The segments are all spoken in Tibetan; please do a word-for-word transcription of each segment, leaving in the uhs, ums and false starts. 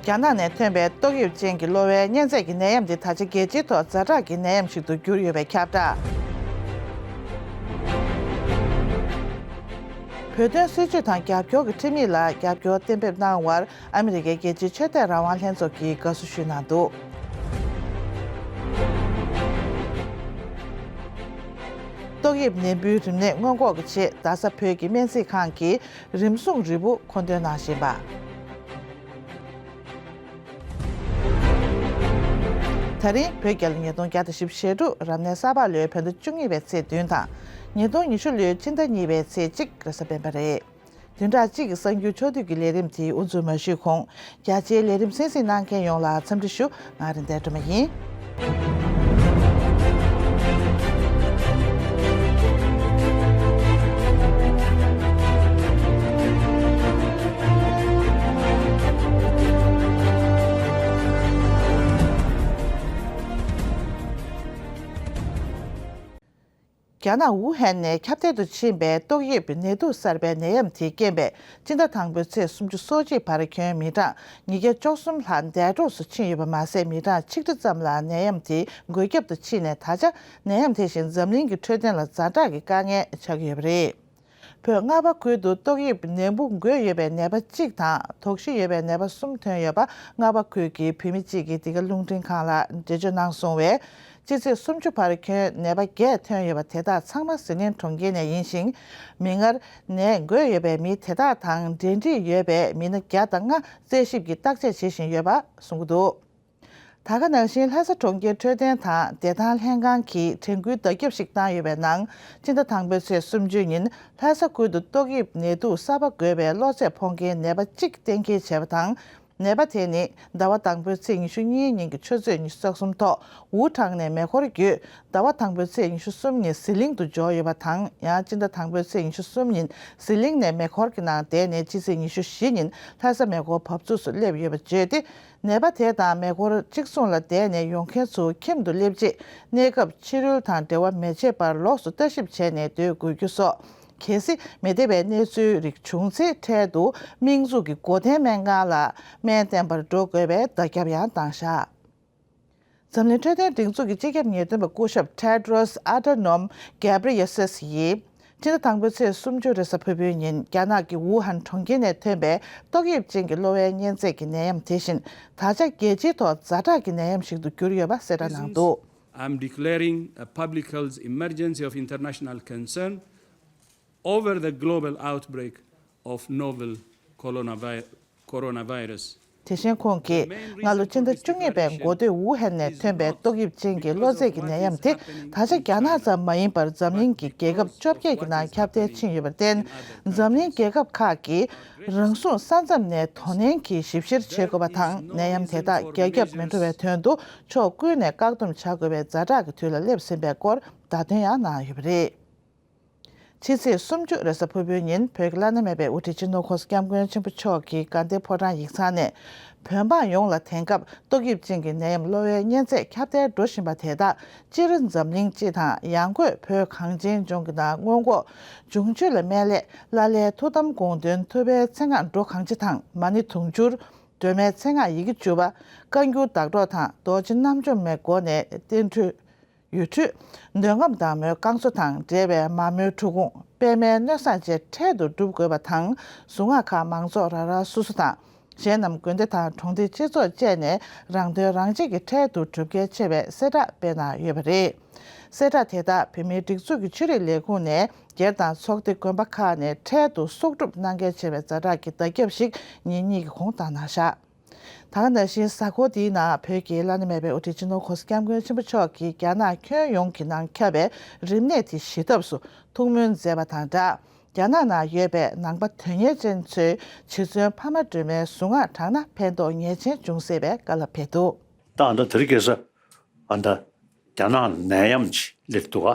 རྒྱ་ནག་ནས་ཐོན་པའི་ཏོག་དབྱིབས་ཅན་གྱི་གློ་བའི་གཉན་ཚད་ཀྱི་ནད་ཡམས་འདི་ད་ཆ་རྒྱལ་སྤྱིའི་ཐོག་ཛ་དྲག་གི་ནད་ཡམས་ཤིག་ཏུ་གྱུར་ཡོད་པའི་ཁྱབ་བསྒྲགས། བོད་དོན་སྲིད་བྱུས་དང་རྒྱབ་སྐྱོར་གྱི་ཁྲིམས་ཡིག་ལ་རྒྱབ་སྐྱོར་གཏན་འབེབས་གནང་བར་ཨ་མི་རི་ཀའི་རྒྱལ་སྤྱིའི་ཆོས་དད་རང་དབང་ལྷན་ཚོགས་ཀྱིས་དགའ་བསུ་ཞུས་གནང་འདུག་ཏོག་དབྱིབས་ནད་འབུའི་རིམས་ནད་སྔོན་འགོག་གི་ཆེད་རྡ་ས་བོད་ཀྱི་སྨན་རྩིས་ཁང་གིས་རིམས་སྲུང་རིལ་བུ་མཁོ་འདོན་གནང་བཞིན་པ། ད་རིང་བོད་རྒྱལ་ལོ་ཉིས་སྟོང་བརྒྱ་དང་བཞི་བཅུ་ཞེ་དྲུག་རབ་གནས་གསར་པ་ལོའི་བོད་ཟླ་བཅུ་གཉིས་པའི་ཚེས་བདུན་དང་། ཉིས་སྟོང་ཉི་ཤུ་ལོའི་ཕྱི་ཟླ་གཉིས་པའི་ཚེས་གཅིག་རེས་གཟའ་སྤེན་པ་རེད། བདུན་ཕྲག་གཅིག་གི་གསར་འགྱུར་ཕྱོགས་བསྡུས་ཀྱི་ལས་རིམ་དེའི་དབུ་འཛུགས་མ་ཞུས་གོང་། རྒྱ་ཆེའི་ལས་རིམ་གསན་གཟིགས་གནང་མཁན་ཡོངས་ལ་འཚམས་འདྲི་ཞུ། ང་རིན་ལྡན་སྒྲོལ་མ་ཡིན། རྒྱ་ནག་ཝུ་ཧན་ནས་ཁྱབ་གདལ་དུ་ཕྱིན་པའི་ཏོག་དབྱིབས་ནད་དུག་གསར་པའི་ནད་ཡམས་དེའི་རྐྱེན་པས་སྤྱི་ཟླ་དང་པོའི་ཚེས་སུམ་ཅུ་སོ་གཅིག་བར་ཁྱོན་མི་གྲངས་ཉིས་བརྒྱ་བཅུ་གསུམ་ལྷག་འདས་གྲོངས་སུ་ཕྱིན་ཡོད་པ་མ་ཟད། མི་གྲངས་ཆིག་ཁྲི་ཙམ་ལ་ནད་ཡམས་དེའི་འགོས་ཁྱབ་ཏུ་ཕྱིན་ནས། ད་ཆ་ནད་ཡམས་དེ་བཞིན་འཛམ་གླིང་གི་འཕྲོད་བསྟེན་ལ་ཛ་དྲག་གི་དཀའ་ངལ་ཆགས་ཀྱི་ཡོད་པ་རེད། བོད་རྔ་བ་ཁུལ་དུ་ཏོག་དབྱིབས་ནད་འབུ་འགོས་ཡོད་པའི་ནད་པ་གཅིག་དང་། དོགས་གཞི་ཡོད་པའི་ནད་པ་གསུམ་ཐོན་ཡོད་པ་རྔ་བ་ཁུལ་གྱི་བོད་མི་གཅིག་གིས་འདི་ག་རླུང་འཕྲིན་ཁང་ལ་འགྲེལ་བརྗོད་གནང་སོང་བས། སྤྱི་ཚེས་སུམ་ཅུ་བར་ཁྱོན་ནད་པ་བརྒྱད་ཐོན་ཡོད་པ་དེ་དག་ཚང་མ་ཟི་ལིང་གྲོང་ཁྱེར་ནས་ཡིན་ཞིང་། མིག་སྔར་ནད་འགོས་ཡོད་པའི་མི་དེ་དག་དང་འབྲེལ་འདྲིས་ཡོད་པའི་མི་སྣ་བརྒྱ་དང་ལྔ་རྩད་ཞིབ་ཀྱིས་བརྟག་དཔྱད་བྱེད་བཞིན་ཡོད་པ་གསུངས་ཀྱི་འདུག་ད་ག་ནང་བཞིན་ལྷ་ས་གྲོང་ཁྱེར་འཕྲོད་བསྟེན་དང་བདེ་ཐང་ལྷན་ཁང་གིས་དྲན་སྐུལ་བརྡ་ཁྱབ་ཞིག་བཏང་ཡོད་པའི་ནང་། སྤྱི་ཟླ་དང་པོའི་ཚེས་སུམ་ཅུ་ཉིན་ལྷ་ས་ཁུལ་དུ་ཏོག་དབྱིབས་ནད་དུག་གསར་པ་འགོས་པའི་གློ་ཚད་ཕོག་མཁན་ནད་པ་གཅིག་གཏན་འཁེལ་བྱས་པ་དང་། ནད་པ་དེ་ནི་ཟླ་བ་དང་པོའི་ཚེས་ཉི་ཤུ་གཉིས་ཉིན་གྱི་ཆུ་ཚོད་ཉི་ཤུ་རྩ་གསུམ་ཐོག་ཝུ་ཁྲང་ནས་མེ་འཁོར་བརྒྱུད། ཟླ་བ་དང་པོའི་ཚེས་ཉི་ཤུ་གསུམ་ཉིན་ཟི་ལིང་དུ་འབྱོར་ཡོད་པ་དང་། ཡང་སྤྱི་ཟླ་དང་པོའི་ཚེས་ཉི་ཤུ་གསུམ་ཉིན་ཟི་ལིང་ནས་མེ་འཁོར་གྱི་ནང་བསྡད་ནས། ཕྱི་ཚེས་ཉི་ཤུ་བཞི་ཉིན་ལྷ་ས་མེ་འཁོར་བབས་ཚུགས་སུ་སླེབས་ཡོད་པ་བརྗོད་དེ། ནད་པ་དེ་དང་མེ་འཁོར་གཅིག་མཚུངས་ལ་བསྡད་ནས་ཡོང་མཁན་ཚོ་ཁྱིམ་དུ་སླེབས་རྗེས། གནས་སྐབས་ཕྱི་རོལ་དང་འབྲེལ་བ་མི་བྱེད་པར་ལོགས་སུ་ལྟ་ཞིབ་བྱས་ནས་སྡོད་དགོས་རྒྱུ་སོགས། གལ་སྲིད་མི་བདེ་བའི་གནས་ཚུལ་རིགས་བྱུང་ཚེ། འཕྲལ་དུ་དམིགས་འཛུགས་ཀྱི་སྒོ་བསྟེན་སྨན་ཁང་ལ་སྨན་བསྟེན་པར་འགྲོ་དགོས་པའི་བརྡ་ཁྱབ་ཡང་བཏང་བཞག་འཛམ་གླིང་འཕྲོད་བསྟེན་སྒྲིག་འཛུགས་ཀྱི་སྤྱི་ཁྱབ་ཉེས་དོན་པ་སྐུ་ཞབས་Tedros Adhanom Ghebreyesus་ཡིས། སྤྱི་ཟླ་དང་པོའི་ཚེས་སུམ་ཅུ་རེས་གཟའ་ཕུར་བུའི་ཉིན། རྒྱ་ནག་གི་ཝུ་ཧན་གྲོང་ཁྱེར་ནས་ཐོན་པའི་ཏོག་དབྱིབས་ཅན་གྱི་གློ་བའི་གཉན་ཚད་ཀྱི་ནད་ཡམས་དེ་བཞིན། ད་ཆ་རྒྱལ་སྤྱིའི་ཐོག་ཛ་དྲག་གི་ནད་ཡམས་ཤིག་ཏུ་གྱུར་ཡོད་པ་གསལ་བསྒྲགས་གནང་འདུག I'm declaring a public health emergency of international concern over the global outbreak of novel coronavi- coronavirus. དེ་བཞིན་ཁོང་གིས། སྔ་ལོ་ཕྱི་ཟླ་བཅུ་གཉིས་པའི་འགོ་སྟོད་ཝུ་ཧན་ནས་ཐོན་པའི་ཏོག་དབྱིབས་ཅན་གྱི་གློ་ཚད་ཀྱི་ནད་ཡམས་དེ། ད་ཆ་རྒྱ་ནག་ཙམ་མ་ཡིན་པར་འཛམ་གླིང་གི་རྒྱལ་ཁབ་བཅོ་བརྒྱད་ཀྱི་ནང་ཁྱབ་གདལ་ཕྱིན་ཡོད་པར་བརྟེན། འཛམ་གླིང་རྒྱལ་ཁབ་ཁག་གིས་རང་སྲུང་ས་མཚམས་ནས་དོ་ནན་གྱིས་ཞིབ་བཤེར་བྱེད་དགོས་པ་དང་། ནད་ཡམས་དེ་དག་རྒྱ་ཁྱབ་མི་འགྲོ་བའི་དོན་དུ། ཕྱོགས་ཀུན་ནས་བཀག་སྡོམ་བྱ་དགོས་པའི་ཛ་དྲག་གི་དུས་ལ་སླེབས་ཟིན་པའི་སྐོར་བརྡ་སྟོན་ཡང་གནང་ཡོད་པ་རེད། ཕྱི་ཚེས་སུམ་ཅུ་རེས་གཟའ་ཕུར་བུའི་ཉིན། བོད་ཀྱི་བླ་ན་མེད་པའི་དབུ་ཁྲིད་སྤྱི་ནོར་༸གོང་ས་༸སྐྱབས་མགོན་ཆེན་པོ་མཆོག་གིས་དགའ་ལྡན་ཕོ་བྲང་ཡིག་ཚང་ནས། བོད་འབངས་ཡོངས་ལ་དེང་སྐབས་ཏོག་དབྱིབས་ཅན་གྱི་ནད་ཡམས་གློ་བའི་གཉན་ཚད་ཁྱབ་གདལ་འགྲོ་བཞིན་པ་དེ་དག་སྤྱིར་འཛམ་གླིང་སྤྱི་དང་། ཡང་སྒོས་བོད་གངས་ཅན་ལྗོངས་ཀྱི་ནང་སྔོན་འགོག་འབྱུང་བཅོས་ལ་སྨན་བླས། བླ་ལྷའི་ཐུགས་དམ་དགོངས་དོན་ཐུབ་པའི་མཚན་སྔགས་འབྲུ་གང་ཆེ་དང་། མ་ཎི་དུང་ཕྱུར། སྒྲོལ་མའི་མཚན་སྔགས་ཡི་གེ་བཅུ་པ། བཀའ་འགྱུར་བདག་སྒྲོགས་དང་། རྡོ་རྗེ་རྣམ་འཇོམས་མའི་སྒོ་ནས་བསྟན་འགྲོའི་ཡུལ་ཁྲུས། འདོད་རྔམ་བདག་མོའི་བསྐང་གསོ་དང་འབྲེལ་བའི་མ་རྨོས་འཁྲུ་གུང་། པདྨའི་མནོ་བསང་བཅས་འཕྲལ་དུ་སྒྲུབ་དགོས་པ་དང་། གཟུངས་སྔགས་ཁག་མང་ཚོགས་རང་རང་སོ་སོ་དང་། གཞན་རྣམས་དགོན་སྡེ་དང་གྲོང་སྡེ་སྤྱི་ཚོགས་བཅས་ནས་རང་དོན་རང་གཅེས་ཀྱིས་འཕྲལ་དུ་སྒྲུབ་གལ་ཆེ་བའི་གསལ་བསྒྲགས་སྤེལ་གནང་ཡོད་པ་རེད། གསལ་བསྒྲགས་དེ་དག་བོད་མིའི་སྒྲིག་འཛུགས་ཀྱི་ཆོས་རིག་ལས་ཁུངས་ནས་སྒེར་དང་ཚོགས་སྡེ་དགོན་པ་ཁག་ནས་འཕྲལ་དུ་གསོག་སྒྲུབ་གནང་གལ་ཆེ་བའི་ཛ་དྲག་གི་བརྡ་ཁྱབ་ཞིག་ཉིན་གཉིས་ཀྱི་གོང་བཏང་གནང་བཞག་ད་ག་ནང་བཞིན་གཟའ་འཁོར་འདིའི་ནང་བོད་ཀྱི་བླ་ན་མེད་པའི་དབུ་ཁྲིད་སྤྱི་ནོར་༸གོང་ས་༸སྐྱབས་མགོན་ཆེན་པོ་མཆོག་གིས་རྒྱ་ནག་ཁྱོན་ཡོངས་ཀྱི་ནང་ཁྱབ་པའི་རིམས་ནད་དེ་ཞི་ཐབས་སུ་ཐུགས་སྨོན་མཛད་པ་དང་སྦྲགས། རྒྱ་ནག་ནང་ཡོད་པའི་ནང་པ་དོན་གཉེར་ཅན་ཚོས་རྗེ་བཙུན་འཕགས་མ་སྒྲོལ་མའི་གཟུངས་སྔགས་བགྲངས་ན་ཕན་ཐོགས་ངེས་ཅན་འབྱུང་སྲིད་པའི་བཀའ་སློབ་ཕེབས་འདུག་ད་ཨ་ད་དེ་རིང་ཁ་སང་ཨ་ད་རྒྱ་ནག་ནད་ཡམས་ཅིག་སླེབས་འདུག་ག་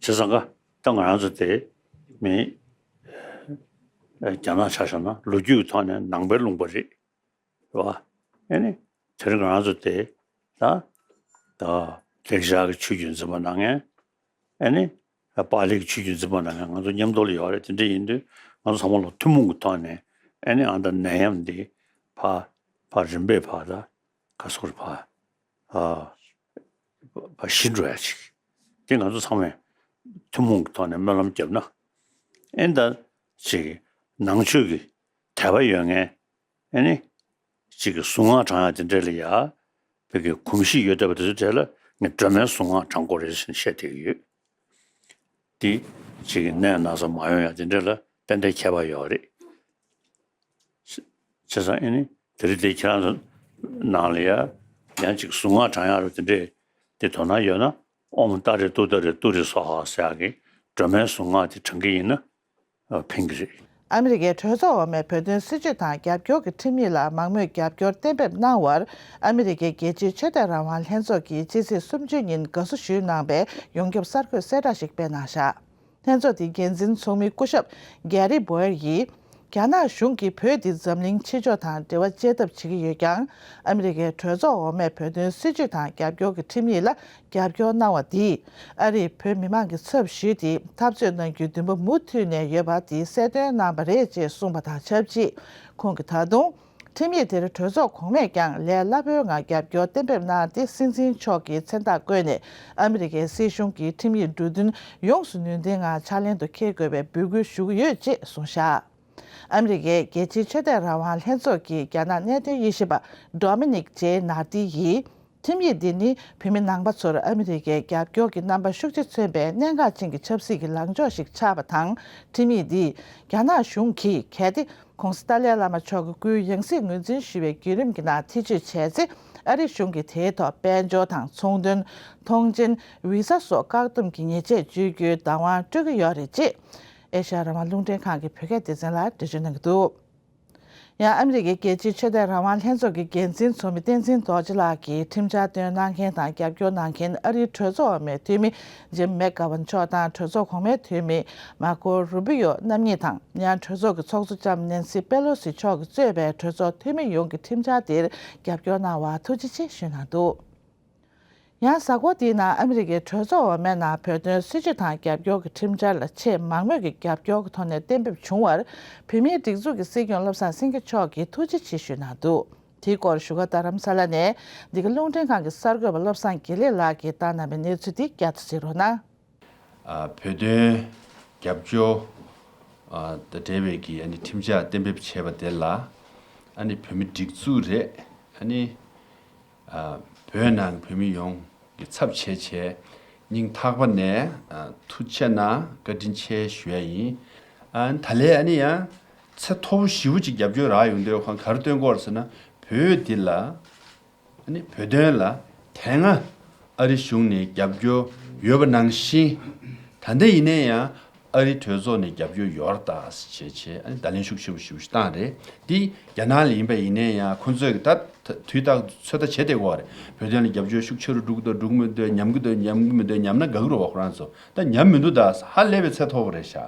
བྱས་ཙང་ཀ་ད་ང་རང་ཚོ་དེ་མི་རྒྱ་ནག་ཆ་བཞག་ན་ལོ་རྒྱུས་ཀྱི་ཐོག་ནས་ནང་པའི་ལུང་པ་རེད། རེད་བ། ཨེ་ནི། དེ་རིང་ང་རང་ཚོ་དེ་ད་ད་ལེགས་སྦྱར་གྱི་ཆོས་བརྒྱུད་འཛིན་པ་གནང་མཁན། ཨེ་ནི། པཱ་ལི་གི་ཆོས་བརྒྱུད་འཛིན་པ་གནང་མཁན་ང་ཚོ་མཉམ་དུ་ལ་ཡོད་རེད། དེ་འདྲ་ཡིན་དུས་ང་ཚོ་ཚང་མ་ལ་ཐུན་མོང་གི་ཐོག་ནས་ཨེ་ནི་ཨ་ད་ནད་ཡམས་འདི་ཕ་ ཕར་རིམ་པས་ཕར་ད་ག་སོགས་ཕར་ཨ་ཕར་ཞི་འགྲོ་ཡ་ཅིག་དེ་ང་ཚོ་ཚང་མས་ཐུན་མོང་གི་ཐོག་ནས་སྨོན་ལམ་བརྒྱབ་ན་ཨེ་ད་ཅིག་ནང་ཆོས་ཀྱི་དད་པ་ཡོད་མཁན། ཨ་ནི། གཅིག་གི་གཟུངས་སྔགས་བགྲང་ཡག་དེ་འདྲ་ལ་ཡ། བོད་ཀྱི་གོམས་གཤིས་ཡོད་བསྡད་པ་དེ་ཚོའི་གྲས་ལ་ངས་སྒྲོལ་མའི་གཟུངས་སྔགས་བགྲང་དགོས་རེད་ཟེར་ནས་བཤད་བསྡད་ཀྱི་ཡོད། དེ། གཅིག་གི་ནད་ན་ཚ་མ་ཡོང་ཡག་དེ་འདྲ་ལ་ཏན་ཏན་ཁྱད་པར་ཡོད་རེད། བྱས་ཙང་ཨ་ནི། དེ་རིང་དེ་ཁྱེད་རང་ཚོ་ནང་ལ་ཡ། ཡང་གཅིག་གཟུངས་སྔགས་བགྲང་ཡག་རེད་དེ་འདྲས། དེ་དོ་སྣང་ཡོད་ན། ཨོཾ་ཏཱ་རེ་ཏུཏྟཱ་རེ་ཏུ་རེ་སྭཱ་ཧཱ་ཟེར་ཡག་གི་སྒྲོལ་མའི་གཟུངས་སྔགས་དེ་བགྲང་གི་ཡིན་ན། ཕན་གྱི་རེད། ཨ་མི་རི་ཀའི་གྲོས་ཚོགས་འོག་མའི་བོད་དོན་སྲིད་བྱུས་དང་རྒྱབ་སྐྱོར་གྱི་ཁྲིམས་ཡིག་ལ་མང་མོས་རྒྱབ་སྐྱོར་གཏན་འབེབས་གནང་བར། ཨ་མི་རི་ཀའི་རྒྱལ་སྤྱིའི་ཆོས་དད་རང་དབང་ལྷན་ཚོགས་ཀྱིས་ཕྱི་ཚེས་སུམ་ཅུ་ཉིན་དགའ་བསུ་ཞུས་གནང་བའི་ཡོངས་ཁྱབ་གསར་འགོད་གསལ་བསྒྲགས་ཤིག་སྤེལ་གནང་བཞག་ལྷན་ཚོགས་དེའི་འགན་འཛིན་ཚོགས་མི་སྐུ་ཞབས་Gary Boyle ཡིས། རྒྱ་ནག་གཞུང་གིས་བོད་འདི་འཛམ་གླིང་ཕྱི་ཕྱོགས་དང་འབྲེལ་བ་བཅད་ཐབས་བྱེད་ཀྱི་ཡོད་ཀྱང་། ཨ་མི་རི་ཀའི་གྲོས་ཚོགས་འོག་མས་བོད་དོན་སྲིད་བྱུས་དང་རྒྱབ་སྐྱོར་གྱི་ཁྲིམས་ཡིག་ལ། རྒྱབ་སྐྱོར་གནང་བ་འདིས་ཨ་རིས་བོད་མི་མང་གི་ཚབ་ཞུས་ཏེ་འཐབ་རྩོད་གནང་རྒྱུའི་འདུན་པ་མུ་མཐུད་ནས་ཡོད་པ་དེ་གསལ་སྟོན་གནང་བ་རེད་ཅེས་གསུངས་པ་དང་ཆབས་ཅིག་ཁོང་གིས་ད་དུང་། ཁྲིམས་ཡིག་དེར་གྲོས་ཚོགས་གོང་མས་ཀྱང་ལས་སླ་པོའི་ངང་རྒྱབ་སྐྱོར་གཏན་འབེབས་གནང་སྟེ་སྲིད་འཛིན་མཆོག་གིས་མཚན་རྟགས་བཀོད་ནས་ཨ་མི་རི་ཀའི་སྲིད་གཞུང་གིས་ཁྲིམས་ཡིག་འབྲུ་དོན་ཡོངས་སུ་ནུས་ལྡན་ངང་ཕྱག་ལེན་དུ་འཁེལ་དགོས་པའི་འབོད་སྐུལ་ཞུ་གི་ཡོད་ཅེས་གསུངས་བཞག་ཨ་མི་རི་ཀའི་རྒྱལ་སྤྱིའི་ཆོས་དད་རང་དབང་ལྷན་ཚོགས་ཀྱི་རྒྱ་ནག་གནད་དོན་དབྱེ་ཞིབ་པ་Dominic J Nardi ཡིས། ཁྲིམས་ཡིག་འདི་ནི་བོད་མི་ནང་པ་ཚོར་ཨ་མི་རི་ཀའི་རྒྱབ་སྐྱོར་གྱི་རྣམ་པ་ཤུགས་ཆེ་མཚོན་པའི་གནད་འགག་ཅན་གྱི་ཆབ་སྲིད་ཀྱི་ལངས་ཕྱོགས་ཤིག་ཆགས་པ་དང་། ཁྲིམས་ཡིག་འདིས་རྒྱ་ནག་གཞུང་གིས་གལ་ཏེ་༸གོང་ས་ཏཱ་ལའི་བླ་མ་མཆོག་གི་སྐུའི་ཡང་སྲིད་ངོས་འཛིན་ཞུ་བའི་བརྒྱུད་རིམ་གྱི་ནང་ཐེ་བྱུས་བྱས་ཚེ། ཨ་རི་གཞུང་གིས་དེའི་ཐོག་དཔལ་འབྱོར་དང་ཚོང་དོན། མཐོང་མཆན། བི་ས་སོགས་བཀག་སྡོམ་གྱི་ཉེས་ཆད་གཅོད་རྒྱུའི་བདག་དབང་སྤྲོད་ཀྱི་ཡོད་རེད་ཅེས། ཨེ་ཤ་ཡ་རང་དབང་རླུང་འཕྲིན་ཁང་གི་བོད་སྐད་སྡེ་ཚན་ལ་འགྲེལ་བརྗོད་གནང་གི་འདུག་ཡང་ཨ་མི་རི་ཀའི་རྒྱལ་སྤྱིའི་ཆོས་དད་རང་དབང་ལྷན་ཚོགས་ཀྱི་འགན་འཛིན་ཚོགས་མི་བསྟན་འཛིན་རྡོ་རྗེ་ལགས་ཀྱིས་ཁྲིམས་འཆར་བཏོན་གནང་མཁན་དང་རྒྱབ་སྐྱོར་གནང་མཁན་ཨ་རིའི་གྲོས་ཚོགས་འོག་མའི་འཐུས་མི་ཇིམ་མེག་གྷ་ཝན་མཆོག་དང་གྲོས་ཚོགས་གོང་མའི་འཐུས་མི་མར་ཁོ་རུ་བི་ཡོ་རྣམ་གཉིས་དང་། ཡང་གྲོས་ཚོགས་ཀྱི་ཚོགས་གཙོ་ལྕམ་ནེན་སི་པེ་ལོ་སི་མཆོག་གིས་གཙོས་པའི་གྲོས་ཚོགས་འཐུས་མི་ཡོངས་ཀྱིས་ཁྲིམས་འཆར་འདིར་རྒྱབ་སྐྱོར་གནང་བར་ཐུགས་རྗེ་ཆེ་ཞུས་གནང་འདུག་ཡང་གཟའ་འཁོར་འདིའི་ནང་ཨ་མི་རི་ཀའི་གྲོས་ཚོགས་འོག་མའི་ནང་བོད་དོན་སྲིད་བྱུས་དང་རྒྱབ་སྐྱོར་གྱི་ཁྲིམས་འཆར་ལ་ཆེས་མང་མོས་ཀྱི་རྒྱབ་སྐྱོར་གྱི་ཐོག་ནས་གཏན་འབེབས་བྱུང་བར་བོད་མིའི་སྒྲིག་འཛུགས་ཀྱི་སྲིད་སྐྱོང་བློ་བཟང་སེང་གེ་མཆོག་གིས་ཐུགས་རྗེ་ཆེ་ཞུས་གནང་འདུག་དེའི་སྐོར་བཞུགས་སྒར་རྡ་རམ་ས་ལ་ནས་འདི་ག་རླུང་འཕྲིན་ཁང་གི་གསར་འགོད་པ་བློ་བཟང་དགེ་ལེགས་ལགས་ཀྱིས་བཏང་གནང་བའི་གནས་ཚུལ་འདི་བསྐྱར་དུ་གཟིགས་རོགས་གནང་། ཨ། བོད་དོན་རྒྱབ་སྐྱོར་ཨ་དང་འབྲེལ་བའི་གི་ཨ་ནི་ཁྲིམས་འཆར་གཏན་འབེབས་བྱས་པ་དེ་ལ་ཨ་ནི་བོད་མི་སྒྲིག་འཛུགས་རེད། ཨ་ནི་ཨ་བོད་ནང་བོད་མི་ཡོངས་ཀྱི་ཚབ་བྱས་བྱས་སྙིང་ཐག་པ་ནས་ཨ་ཐུགས་རྗེ་ཆེ་གནང་། བཀའ་དྲིན་ཆེ་ཞུ་ཡ་ཡིན། ཨ་ད་ལན་ཨ་ནི་ཡང་ཚད་མཐོ་པོ་ཞེ་པོ་ཅིག་རྒྱབ་སྐྱོར་རག་ཡོང་དུས་ཁོང་ག་རེ་སྟོན་གྱི་ཡོད་རེད་ཟེར་ན། བོད་འདི་ལ་ཨ་ནི་བོད་དོན་ལ་དེ་སྔ་ཨ་རི་གཞུང་ནས་རྒྱབ་སྐྱོར་ཡོད་པ་ནང་བཞིན། ད་ལྟ་ཡིན་ན་ཡང་ཨ་རི་གྲོས་ཚོགས་ནས་རྒྱབ་སྐྱོར་ཡོད་རེད་ད་ཟེར་བྱས་བྱས་ཨ་ནི་བརྡ་ལན་ཤུགས་ཆེན་པོ་ཞེ་པོ་ཞིག་བཏང་རེད། འདི་རྒྱ་ནག་ལ་ཡིན་པ་ཡིན་ན་ཡང་ཁོང་ཚོས་ད་དུས་རྟག་ཚོད་ལྟ་བྱེད་བསྡད་ཀྱི་ཡོད་རེད། བོད་དོན་ལ་རྒྱབ་སྐྱོར་ཤུགས་ཆེ་རུ་འགྲོ་གི་འདུག་འགྲོ་གི་མི་འདུག་ཉམས་ཀྱི་འདུག་ཉམས་ཀྱི་མི་འདུག་ཉམས་ན་དགའ་གི་རེད་བ། ཁོ་རང་ཚོ་ད་ཉམས་མི་འདུག་ད་ཧ་ལས་པའི་ཚད་མཐོ་པོ་རེད་ཤག་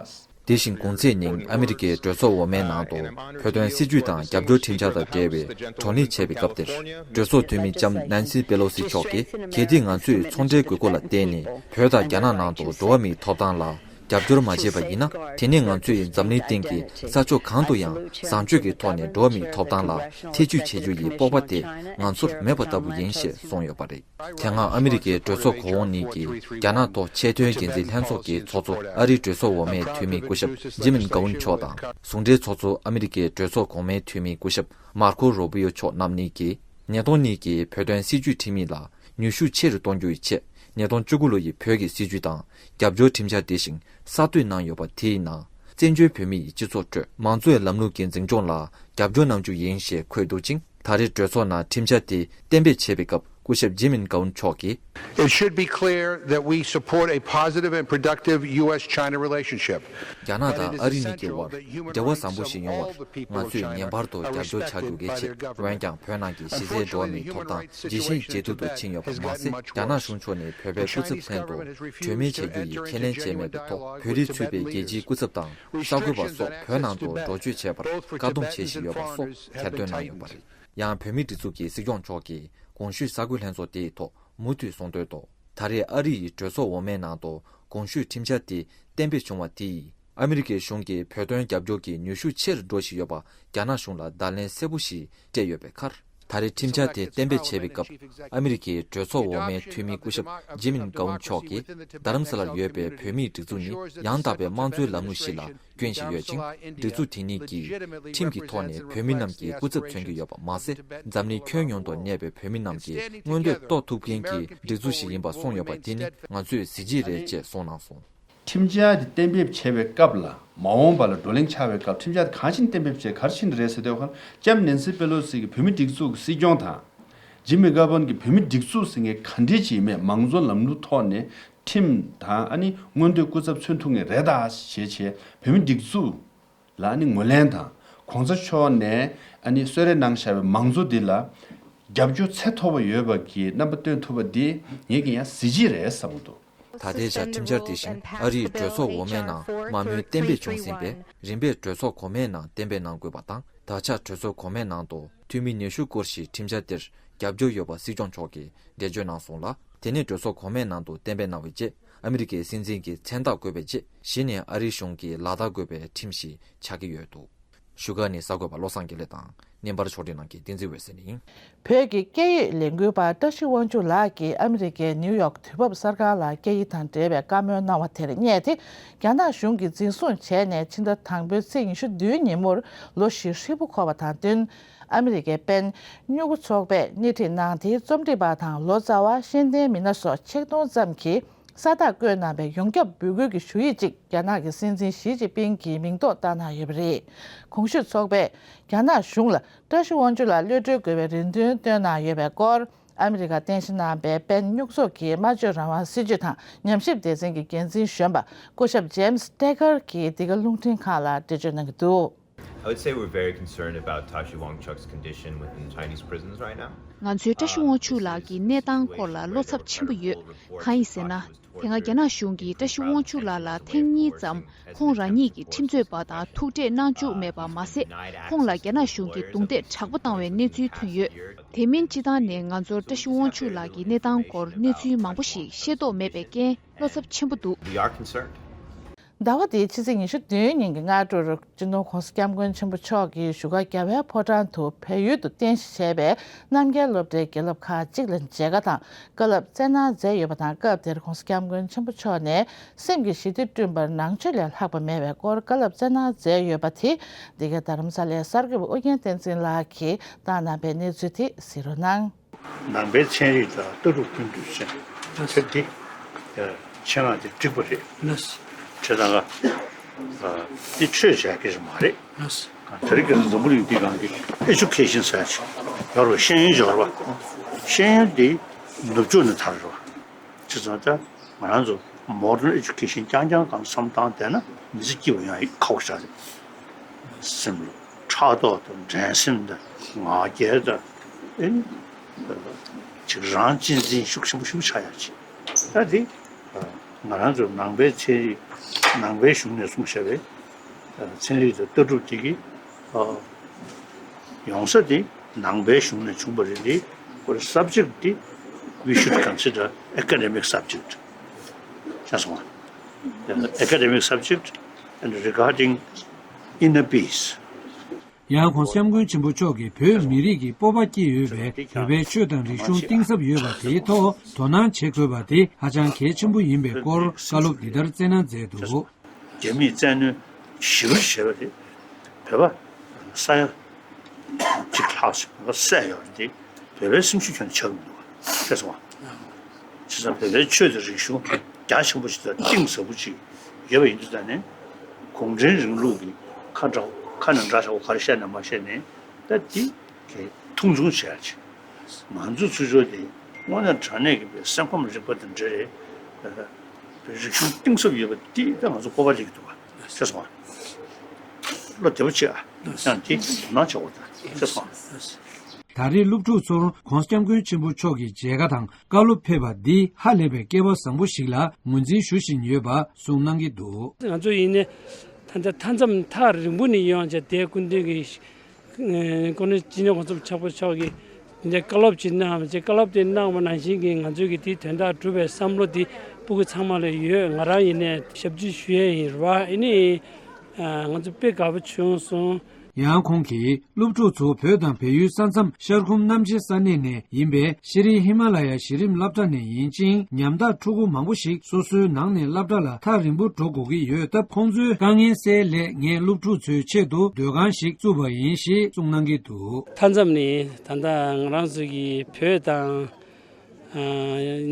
དེ་བཞིན་གུང་ཚིགས་ཉིན་ཨ་མི་རི་ཀའི་གྲོས་ཚོགས་འོག་མའི་ནང་དུ་བོད་དོན་སྲིད་བྱུས་དང་རྒྱབ་སྐྱོར་ཁྲིམས་འཆར་དང་འབྲེལ་བའི་བགྲོ་གླེང་བྱས་པའི་སྐབས་དེར། གྲོས་ཚོགས་འཐུས་མི་ལྕམ་ནན་སི་པེ་ལོ་སི་མཆོག་གིས། གལ་ཏེ་ང་ཚོས་ཚོང་འབྲེལ་དགོས་མཁོ་ལ་བརྟེན་ནས་བོད་དང་རྒྱ་ནག་ནང་དུ་འགྲོ་བ་མིའི་ཐོབ་ཐང་ལ་རྒྱབ་སྐྱོར་མ་བྱས་པ་ཡིན་ན། དེ་ནས་ང་ཚོས་འཛམ་གླིང་སྟེང་གི་ས་ཕྱོགས་གང་དུ་ཡང་བཟང་སྤྱོད་ཀྱི་ཐོག་ནས་འགྲོ་བ་མིའི་ཐོབ་ཐང་ལ་ཐེ་བྱུས་བྱེད་རྒྱུ་ཡི་སྤོབས་པ་དེ་ང་ཚོར་མེད་པ་ལྟ་བུ་ཡིན་ཞེས་གསུངས་ཡོད་པ་རེད། དེ་སྔ་ཨ་མི་རི་ཀའི་གྲོས་ཚོགས་གོང་འོག་གཉིས་ཀྱི་རྒྱ་ནག་ཐོག་ཆེས་མཐོའི་འགན་འཛིན་ལྷན་ཚོགས་ཀྱི་ཚོགས་གཙོ་ཨ་རིའི་གྲོས་ཚོགས་འོག་མའི་འཐུས་མི་སྐུ་ཞབས་ཇི་མིན་གའུན་མཆོག་དང་། ཟུང་འབྲེལ་ཚོགས་གཙོ་ཨ་མི་རི་ཀའི་གྲོས་ཚོགས་གོང་མའི་འཐུས་མི་སྐུ་ཞབས་མར་ཁོ་རུ་བི་ཡོ་མཆོག་རྣམ་གཉིས་ཀྱིས། ཉིས་སྟོང་གཉིས་ཀྱི་བོད་དོན་སྲིད་བྱུས་ཁྲིམས་ཡིག་ལ་ནུས་ཤུགས་ཆེ་རུ་གཏོང་རྒྱུ་ཡི་ཆེད། ཉིས་སྟོང་བཅུ་དགུ་ལོ་ཡི་བོད་ཀྱི་སྲིད་བྱུས་དང་རྒྱབ་སྐྱོར་ཁྲིམས་འཆར་དེ་བཞིན་གསར་གཏོད་གནང་ཡོད་པ་དེའི་ནང་། བཙན་བྱོལ་བོད་མི་ཡི་སྤྱི་ཚོགས་ཁྲོད་མང་གཙོའི་ལམ་ལུགས་ཀྱི་འཛིན་སྐྱོང་ལ་རྒྱབ་སྐྱོར་གནང་རྒྱུ་ཡིན་ཞེས་འཁོད་འདུག་ཅིང་། ད་རེས་གྲོས་ཚོགས་ནང་ཁྲིམས་འཆར་དེ་གཏན་འབེབས་བྱས་པའི་སྐབས། སྐུ་ཞབས་ཇི་མིན་གའུན་མཆོག་གིས། It should be clear that we support a positive and productive U S China relationship. རྒྱ་ནག་དང་ཨ་རི་གཉིས་ཀྱི་དབར་འབྲེལ་བ་བཟང་པོ་ཞིག་ཡོང་བར་ང་ཚོས་ངེས་པར་དུ་རྒྱབ་སྐྱོར་བྱ་དགོས་གལ་ཆེ། འོན་ཀྱང་བོད་ནང་གི་གཞི་རྩའི་འགྲོ་བ་མིའི་ཐོབ་ཐང་ཇེ་ཞན་ཇེ་སྡུག་ཏུ་ཕྱིན་ཡོད་པ་མ་ཟད། རྒྱ་ནག་གཞུང་ཕྱོགས་ནས་བོད་པའི་སྐུ་ཚབ་ལྷན་དུ་གྲོས་མོལ་བྱ་རྒྱུ་ཡི་ཁས་ལེན་བྱས་མེད་པའི་ཐོག་བོད་རིགས་ཚུད་པའི་རྒྱལ་སྤྱིའི་སྐུ་ཚབ་དང་གསར་འགོད་པ་སོགས་བོད་ནང་དུ་འགྲོ་སྐྱོད་བྱེད་པར་བཀག་སྡོམ་བྱེད་བཞིན་ཡོད་པ་སོགས་ཁྱབ་སྟོན་གནང་ཡོད་པ་རེད། ཡང་བོད་མིའི་སྒྲིག་འཛུགས་ཀྱི་སྲིད་སྐྱོང་མཆོག་གིས་གོང་ཞུས་གསར་འགོད་ལྷན་ཚོགས་དེའི་ཐོག་མུ་མཐུད་གསུངས་དོན་ཐོག་ད་རེས་ཨ་རི་ཡི་གྲོས་ཚོགས་འོག་མའི་ནང་དུ་གོང་ཞུས་ཁྲིམས་འཆར་དེ་གཏན་འབེབས་བྱུང་བ་དེས་ཨ་མི་རི་ཀའི་གཞུང་གིས་བོད་དོན་རྒྱབ་སྐྱོར་གྱི་ནུས་ཤུགས་ཆེ་རུ་འགྲོ་བཞིན་ཡོད་པ་རྒྱ་ནག་གཞུང་ལ་བརྡ་ལན་གསལ་པོ་ཞིག་སྤྲད་ཡོད་པའི་ཁར། ད་རེས་ཁྲིམས་འཆར་དེ་གཏན་འབེབས་བྱས་པའི་སྐབས། ཨ་མི་རི་ཀའི་གྲོས་ཚོགས་འོག་མའི་འཐུས་མི་སྐུ་ཞབས་ཇི་མིན་ཀའུན་མཆོག་གིས། རྡ་རམ་ས་ལར་ཡོད་པའི་བོད་མིའི་སྒྲིག་འཛུགས་ནི་ཡང་དག་པའི་དམངས་གཙོའི་ལམ་ལུགས་ཤིག་ལ་སྐྱོན་ཞིག་ཡོད་ཅིང་། སྒྲིག་འཛུགས་དེ་ཉིད་ཀྱིས་ཁྲིམས་ཀྱི་ཐོག་ནས་བོད་མི་རྣམས་ཀྱི་སྐུ་ཚབ་མཚོན་གྱི་ཡོད་པ་མ་ཟད། འཛམ་གླིང་ཁྱོན་ཡོངས་དུ་གནས་པའི་བོད་མི་རྣམས་ཀྱི་མངོན་འདོད་རྟོགས་ཐུབ་མཁན་གྱི་སྒྲིག་འཛུགས་ཤིག་ཡིན་པ་གསུངས་ཡོད་པ་དེ་ནི་ང་ཚོས་གཟི་བརྗིད་རེད་ཅེས་གསུངས་གནང་སོང་། ཁྲིམས་འཆར་དེ་གཏན་འབེབས་བྱས་པའི་སྐབས་ལ། མ་འོངས་པ་ལ་བགྲོ་གླེང་ཆགས་པའི་སྐབས། ཁྲིམས་འཆར་དེ་གང་ཕྱིན་གཏན་འབེབས་བྱས། ག་རེ་ཕྱིན་རེད་ཟེར་དུས། ཁ་ལྕམ་ནན་སི་པེ་ལོ་སི་གིས་བོད་མི་སྒྲིག་འཛུགས་ཀྱི་སྲིད་སྐྱོང་དང་། ཇི་མི་ཀའུན་གྱིས་བོད་མི་སྒྲིག་འཛུགས་ཟེར་མཁན་ག་འདྲ་ཅིག་ཡིན་མིན། མང་གཙོ་ལམ་ལུགས་ཐོག་ནས་ཁྲིམས་དང་ཨ་ནི་མངོན་འདོད་སྐུ་ཚབ་མཚོན་ཐུབ་མཁན་རེད་ད་ཞེས་བྱས། བོད་མི་སྒྲིག་འཛུགས་ལ་ཨ་ནི་ངོས་ལེན་དང་། གོང་ས་མཆོག་ནས་ཨ་ནི་གསོལ་རས་གནང་བཞག་པའི་མང་གཙོ་འདི་ལ་རྒྱབ་སྐྱོར་ཚད་མཐོ་པོ་ཡོད་པ་གི་རྣམ་པ་སྟོན་ཐུབ་པ་འདི་ངེད་ཀྱི་ཡང་གཟི་བརྗིད་རེད་བསམ་གྱི་འདུག། ད་ལྟའི་ཆར་ཁྲིམས་འཆར་དེ་བཞིན་ཨ་རིའི་གྲོས་ཚོགས་འོག་མའི་ནང་མང་མོས་གཏན་འབེབས་བྱུང་ཟིན་པས། རིམ་པས་གྲོས་ཚོགས་གོང་མའི་ནང་གཏན་འབེབས་གནང་དགོས་པ་དང་། ད་ཆ་གྲོས་ཚོགས་གོང་མའི་ནང་དུ་འཐུས་མི་ཉི་ཤུ་སྐོར་ཞིག་ཁྲིམས་འཆར་དེར་རྒྱབ་སྐྱོར་ཡོད་པ་སྲིད་སྐྱོང་མཆོག་གིས་འགྲེལ་བརྗོད་གནང་སོང་ལ། དེ་ནས་གྲོས་ཚོགས་གོང་མའི་ནང་དུ་གཏན་འབེབས་གནང་བའི་རྗེས། ཨ་མི་རི་ཀའི་སྲིད་འཛིན་གྱི་མཚན་རྟགས་བཀོད་པའི་རྗེས། གཞི་ནས་ཨ་རིའི་གཞུང་གིས་ལག་བསྟར་དགོས་པའི་ཁྲིམས་ཤིག་ཆགས་ཀྱི་ཡོད་འདུག། བཞུགས་སྒར་ནས་གསར་འགོད་པ་བློ་བཟང་དགེ་ལེགས་དང་། བརྙན་པར་ཕྱོགས་སྒྲིག་གནང་མཁན་བསྟན་འཛིན་འོད་ཟེར་ཡིན། བོད་ཀྱི་སྐད་ཡིག་ལས་འགུལ་པ་བཀྲ་ཤིས་དབང་ཕྱུག་ལགས་ཀྱིས་ཨ་མི་རི་ཀའི་ནིའུ་ཡོག་དུས་བབ་གསར་ཁང་ལ་སྐད་ཡིག་དང་འབྲེལ་བའི་བཀའ་མོལ་གནང་བ་དེར་བསྙད་དེ། རྒྱ་ནག་གཞུང་གིས་འཛིན་བཟུང་བྱས་ནས་ཕྱི་ཟླ་དང་པོའི་ཚེས་ཉི་ཤུ་བདུན་ཉིན་མོར་ལོ་བཞི་ཧྲིལ་པོ་འཁོར་བ་དང་བསྟུན། ཨ་མི་རི་ཀའི་དཔོན་སྨྱུ་གུ་ཚོགས་པས་སྣེ་ཁྲིད་གནང་སྟེ། རྩོམ་སྒྲིག་པ་དང་ལོ་ཙཱ་བ། ཤེས་ལྡན་མི་སྣ་སོགས་ཆིག་སྟོང་ཙམ་གྱིས། ས་རྟགས་བཀོད་གནང་བའི་ཡོངས་ཁྱབ་འབོད་སྐུལ་གྱི་ཞུ་ཡིག་ཅིག་རྒྱ་ནག་གི་སྲིད་འཛིན་ཞི་ཅིན་ཕིང་གི་མིང་ཐོག་བཏང་གནང་ཡོད་པ་རེད། གོང་ཞུས་ཚོགས་པས་རྒྱ་ནག་གཞུང་ལ་བཀྲ་ཤིས་དབང་ཕྱུག་ལགས་གློད་གྲོལ་དགོས་པའི་རེ་འདུན་བཏོན་གནང་ཡོད་པའི་སྐོར། ཨ་མི་རི་ཀ་རྟེན་གཞི་གནང་པའི་དཔོན་སྨྱུག་ཚོགས་ཀྱི་སྨྲ་བརྗོད་རང་དབང་སྲིད་བྱུས་དང་ཉམས་ཞིབ་སྡེ་ཚན་གྱི་འགན་འཛིན་གཞོན་པ་སྐུ་ཞབས་ཇེམ་སི་ཏེ་ཀར་གྱིས་འདི་ག་རླུང་འཕྲིན་ཁང་ལ་འགྲེལ་བརྗོད་གནང་གི་འདུག། I would say we're very concerned about Tashi Wangchuk's condition within Chinese prisons right now. ང་ཚོའི་བཀྲ་ཤིས་དབང་ཕྱུག་ལགས་ཀྱི་གནས་སྟངས་སྐོར་ལ་བློ་འཚབ་ཆེན་པོ་ཡོད། གང་ཡིན་ཟེར་ན། དེ་སྔ་རྒྱ་ནག་གཞུང་གིས་བཀྲ་ཤིས་དབང་ཕྱུག་ལགས་ལ་ཐེངས་གཉིས་ཙམ་ཁོང་རང་ཉིད་ཀྱི་ཁྲིམས་རྩོད་པ་དང་ཐུག་འཕྲད་གནང་བཅུག་མེད་པ་མ་ཟད། ཁོང་ལ་རྒྱ་ནག་གཞུང་གིས་རྡུང་རྡེག་དྲག་པོ་བཏང་བའི་གནས་ཚུལ་ཐོན་ཡོད། དེ་མིན་སྤྱི་བཏང་ནས་ང་ཚོར་བཀྲ་ཤིས་དབང་ཕྱུག་ལགས་ཀྱི་གནས་སྟངས་སྐོར་གནས་ཚུལ་མང་པོ་ཞིག་ཤེས་རྟོགས་མེད་པའི་རྐྱེན། བློ་འཚབ་ཆེན་པོ་འདུག། We are concerned. ཟླ་བ་འདིའི་ཕྱི་ཚེས་ཉི་ཤུ་བདུན་ཉིན་གྱི་སྔ་དྲོར། སྤྱི་ནོར་༧གོང་ས་༧སྐྱབས་མགོན་ཆེན་པོ་མཆོག་གིས་བཞུགས་སྒར་རྒྱལ་བའི་ཕོ་བྲང་དུ་བལ་ཡུལ་དུ་རྟེན་གཞི་བྱས་པའི་རྣམ་རྒྱལ་སློབ་གྲྭའི་དགེ་སློབ་ཁག་ཅིག་ལ་མཇལ་ཁ་དང་བཀའ་སློབ་སྩལ་གནང་མཛད་ཡོད་པ་དང་། སྐབས་དེར་༧གོང་ས་༧སྐྱབས་མགོན་ཆེན་པོ་མཆོག་ནས་སེམས་ཀྱི་ཞི་བདེ་བསྐྲུན་པར་ནང་ཆོས་ལས་ལྷག་པ་མེད་པའི་སྐོར་བཀའ་སློབ་སྩལ་གནང་མཛད་ཡོད་པ་དེ། འདི་གའི་རྡ་རམ་ས་ལའི་གསར་འགོད་པ་ཨུ་རྒྱན་བསྟན་འཛིན་ལགས་ཀྱིས་བཏང་གནང་པའི་གནས་ཚུལ་དེ་གཟིགས་རོགས་གནང་། ནང་པའི་ཚན་རིག་དང་ལྟ་གྲུབ་ཀུན་འདུས་ཅན་དེབ་འདི་ཆེད་མངགས་དེ་བསྒྲིགས་པ་རེད། བྱས་ཙང་ཀ་འདི་ཆོས་བྱ་སྐད་ཆ་མ་རེད། དེ་རིང་ཁ་སང་འཛམ་བུ་གླིང་འདི་སྒང་གི་ཨེ་ཇུ་ཁེ་ཤན་ཟེར་ཡག་ཅིག་ཡོད་རེད་པ། ཤེས་ཡོན་ཡོད་རེད་པ། ཤེས་ཡོན་འདི་ནུབ་ཕྱོགས་ནས་དར་རེད་པ། བྱས་ཙང་ད་ང་རང་ཚོ་མོ་ཌན་ཨེ་ཇུ་ཁེ་ཤན་རྐྱང་རྐྱང་སྒང་བསམ་བཏང་བསྡད་ན་མི་ཚེ་སྐྱིད་པོ་ཡོང་ཡག་ཁག་པོ་ཞེ་དྲག་རེད། སེམས་ལ་ཕྲག་དོག་དང་འགྲན་སེམས་དང་ང་རྒྱལ་དང་ཨེ་ནི་ཅིག་རང་གཅེས་འཛིན་ཤུགས་ཆེན་པོ་ཞིག་ཆགས་ཡག་ཅིག། ད་དེ་ང་རང་ཚོ་ནང་པའི་ཚན་རིག་ནང་པའི་གཞུང་ནས་གསུངས་བཞག་པའི་ཚན་རིག་དང་ལྟ་གྲུབ་དེ་གི་ཡོང་ས་དེ་ནང་པའི་གཞུང་ནས་བྱུང་བ་རེད། དེ་ཁོ་རེ་subject དེ་we should consider academic subject ཤེས་སོང་ང་། Academic subject and regarding inner peace. ཡང་༧གོང་ས་༧སྐྱབས་མགོན་ཆེན་པོ་མཆོག་གིས་བོད་མི་རིགས་ཀྱི་སྤོབས་པ་སྐྱེ་འོས་པའི་བོད་པའི་ཆོས་དང་རིག་གཞུང་གཏིང་ཟབ་ཡོད་པ་དེའི་ཐོག་དོ་སྣང་བྱེད་དགོས་པ་དེ་ཧ་ཅང་གལ་ཆེན་པོ་ཡིན་པའི་སྐོར་བཀའ་སློབ་འདི་ལྟར་སྩལ་གནང་མཛད་འདུག། རྒྱ་མིས་བཙན་གནོན་ཞེ་པོ་བྱས་པ་དེ་བོད་པ་ས་ཡ་གཅིག་ལྷག་ཙམ་བསད་ཡོད་རེད་དེ། བོད་པའི་སེམས་ཤུགས་ཁྱོན་ནས་ཆག་གི་མི་འདུག་བ། ཤེས་སོང་ང་། བྱས་ཙང་བོད་པའི་ཆོས་དང་རིག་གཞུང་རྒྱ་ཆེན་པོ་ཞིག་དང་གཏིང་ཟབ་པོ་ཅིག་ཡོད་པ་ཡིན་དུས་ཙང་ནས། གུང་ཁྲན་རིང་ལུགས་ཀྱི་ཁ་འདྲ་ཁ་ནས་འདྲ་ཆགས་པོ་ག་རེ་བཤད་ན་མ་བཤད་ནས་ད་དེ་གས་མཐོང་ཆུང་བྱེད་ཡ་ཅིག། ང་ཚོ་ཚུར་ཕྱོགས་དེ་དངོས་གནས་དྲང་གནས་ཀྱི་བའི་སེམས་ཁམས་རིག་པ་དང་འབྲེལ་བའི་རིག་གཞུང་གཏིང་ཟབ་ཡོད་པ་དེ་ད་ང་ཚོ་སྤོབས་པ་སླེབས་ཀྱི་འདུག་བ། ཤེས་སོང་ང་། བློ་བདེ་པོ་བྱེད་ཨ། ཡང་དེ་དོ་སྣང་བྱེད་དགོས་ད། ཤེས་སོང་ང་། ད་རེས་སློབ་ཕྲུག་ཚོར་༧གོང་ས་༧སྐྱབས་མགོན་ཆེན་པོ་མཆོག་གི་མཇལ་ཁ་དང་བཀའ་སློབ་ཕེབས་པ་འདི་ཧ་ལས་པའི་སྐལ་བ་བཟང་པོ་ཞིག་ལ་ངོས་འཛིན་ཞུ་བཞིན་ཡོད་པ་གསུངས་གནང་གི་འདུག། ང་ཚོ་ཡིན་ནའི་ད་ལྟ་མཐའ་མཚམས་ཐག་རིང་པོ་ནས་ཡོང་བྱས་དེ་སྐུ་མདུན་གྱི་ཨེ་ཀོང་སྤྲུལ་སྤྱི་ནོར་༧གོང་ས་མཆོག་ཆེན་པོ་མཆོག་གིས་འདི་བཀའ་སློབ་ཅིག་གནང་བ་བྱས། བཀའ་སློབ་དེ་གནང་བ་ནང་བཞིན་གྱི་ང་ཚོས་ཀྱི་དེའི་དོན་དག་སྒྲུབ་པའི་བསམ་བློ་དེ་སྤུ་གུ་ཚང་མ་ལ་ཡོད། ང་རང་ཡིན་ནའི་ཞབས་ཕྱི་ཞུ་ཡས་ཡིན་རེད་བ། ཨེ་ནི་ང་ཚོ་དཔེ་དགའ་པོ་བྱུང་སོང་། ཡང་ཁོང་གིས་སློབ་ཕྲུག་ཚོ་བོད་དང་བལ་ཡུལ་ས་མཚམས་ཤར་ཁུམ་གནམ་ཆེ་ས་གནས་ནས་ཡིན་པས། ཤེས་རིག་ཧི་མ་ལ་ཡ་གཞི་རིམ་སློབ་གྲྭ་ནས་ཡིན་ཅིང་། ཉམ་ཐག་ཕྲུ་གུ་མང་པོ་ཞིག་སོ་སོའི་ནང་ནས་སློབ་གྲྭ་ལ་ཐག་རིང་པོ་འགྲོ་དགོས་ཀྱི་ཡོད་སྟབས། ཁོང་ཚོའི་དཀའ་ངལ་སེལ་སླད་ངས་སློབ་ཕྲུག་ཚོའི་ཆེད་དུ་སྡོད་ཁང་ཞིག་བཙུགས་པ་ཡིན་ཞེས་གསུངས་གནང་གི་འདུག། མཐའ་མཚམས་ནི་ད་ལྟ་ང་རང་ཚོ་གི་བོད་དང་ཨ་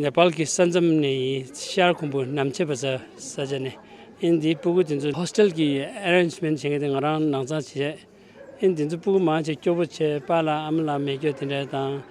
ནེ་པཱལ་གྱི་ས་མཚམས་ནས་ཡིན། ཤར་ཁུམ་བུ་གནམ་ཆེ་བ་ས་ས་ཆ་ནས་ཡིན། འདིའི་སྤུ་གུ་དེ་ཚོ་ཧོ་སི་ཊེལ་གྱི་ཨེ་རེན་ཇི་མེན་ཊི་བྱེད་མཁན་དེ་ང་རང་ནང་ཚང་བྱས། ཨིན་དེ་ཚོ་སྤུ་གུ་མང་ཆེ་སྐྱོ་པོ་བྱས། པཱ་ལགས་ཨ་མ་ལགས་མེད་རྒྱུ་དེ་འདྲ་དང་།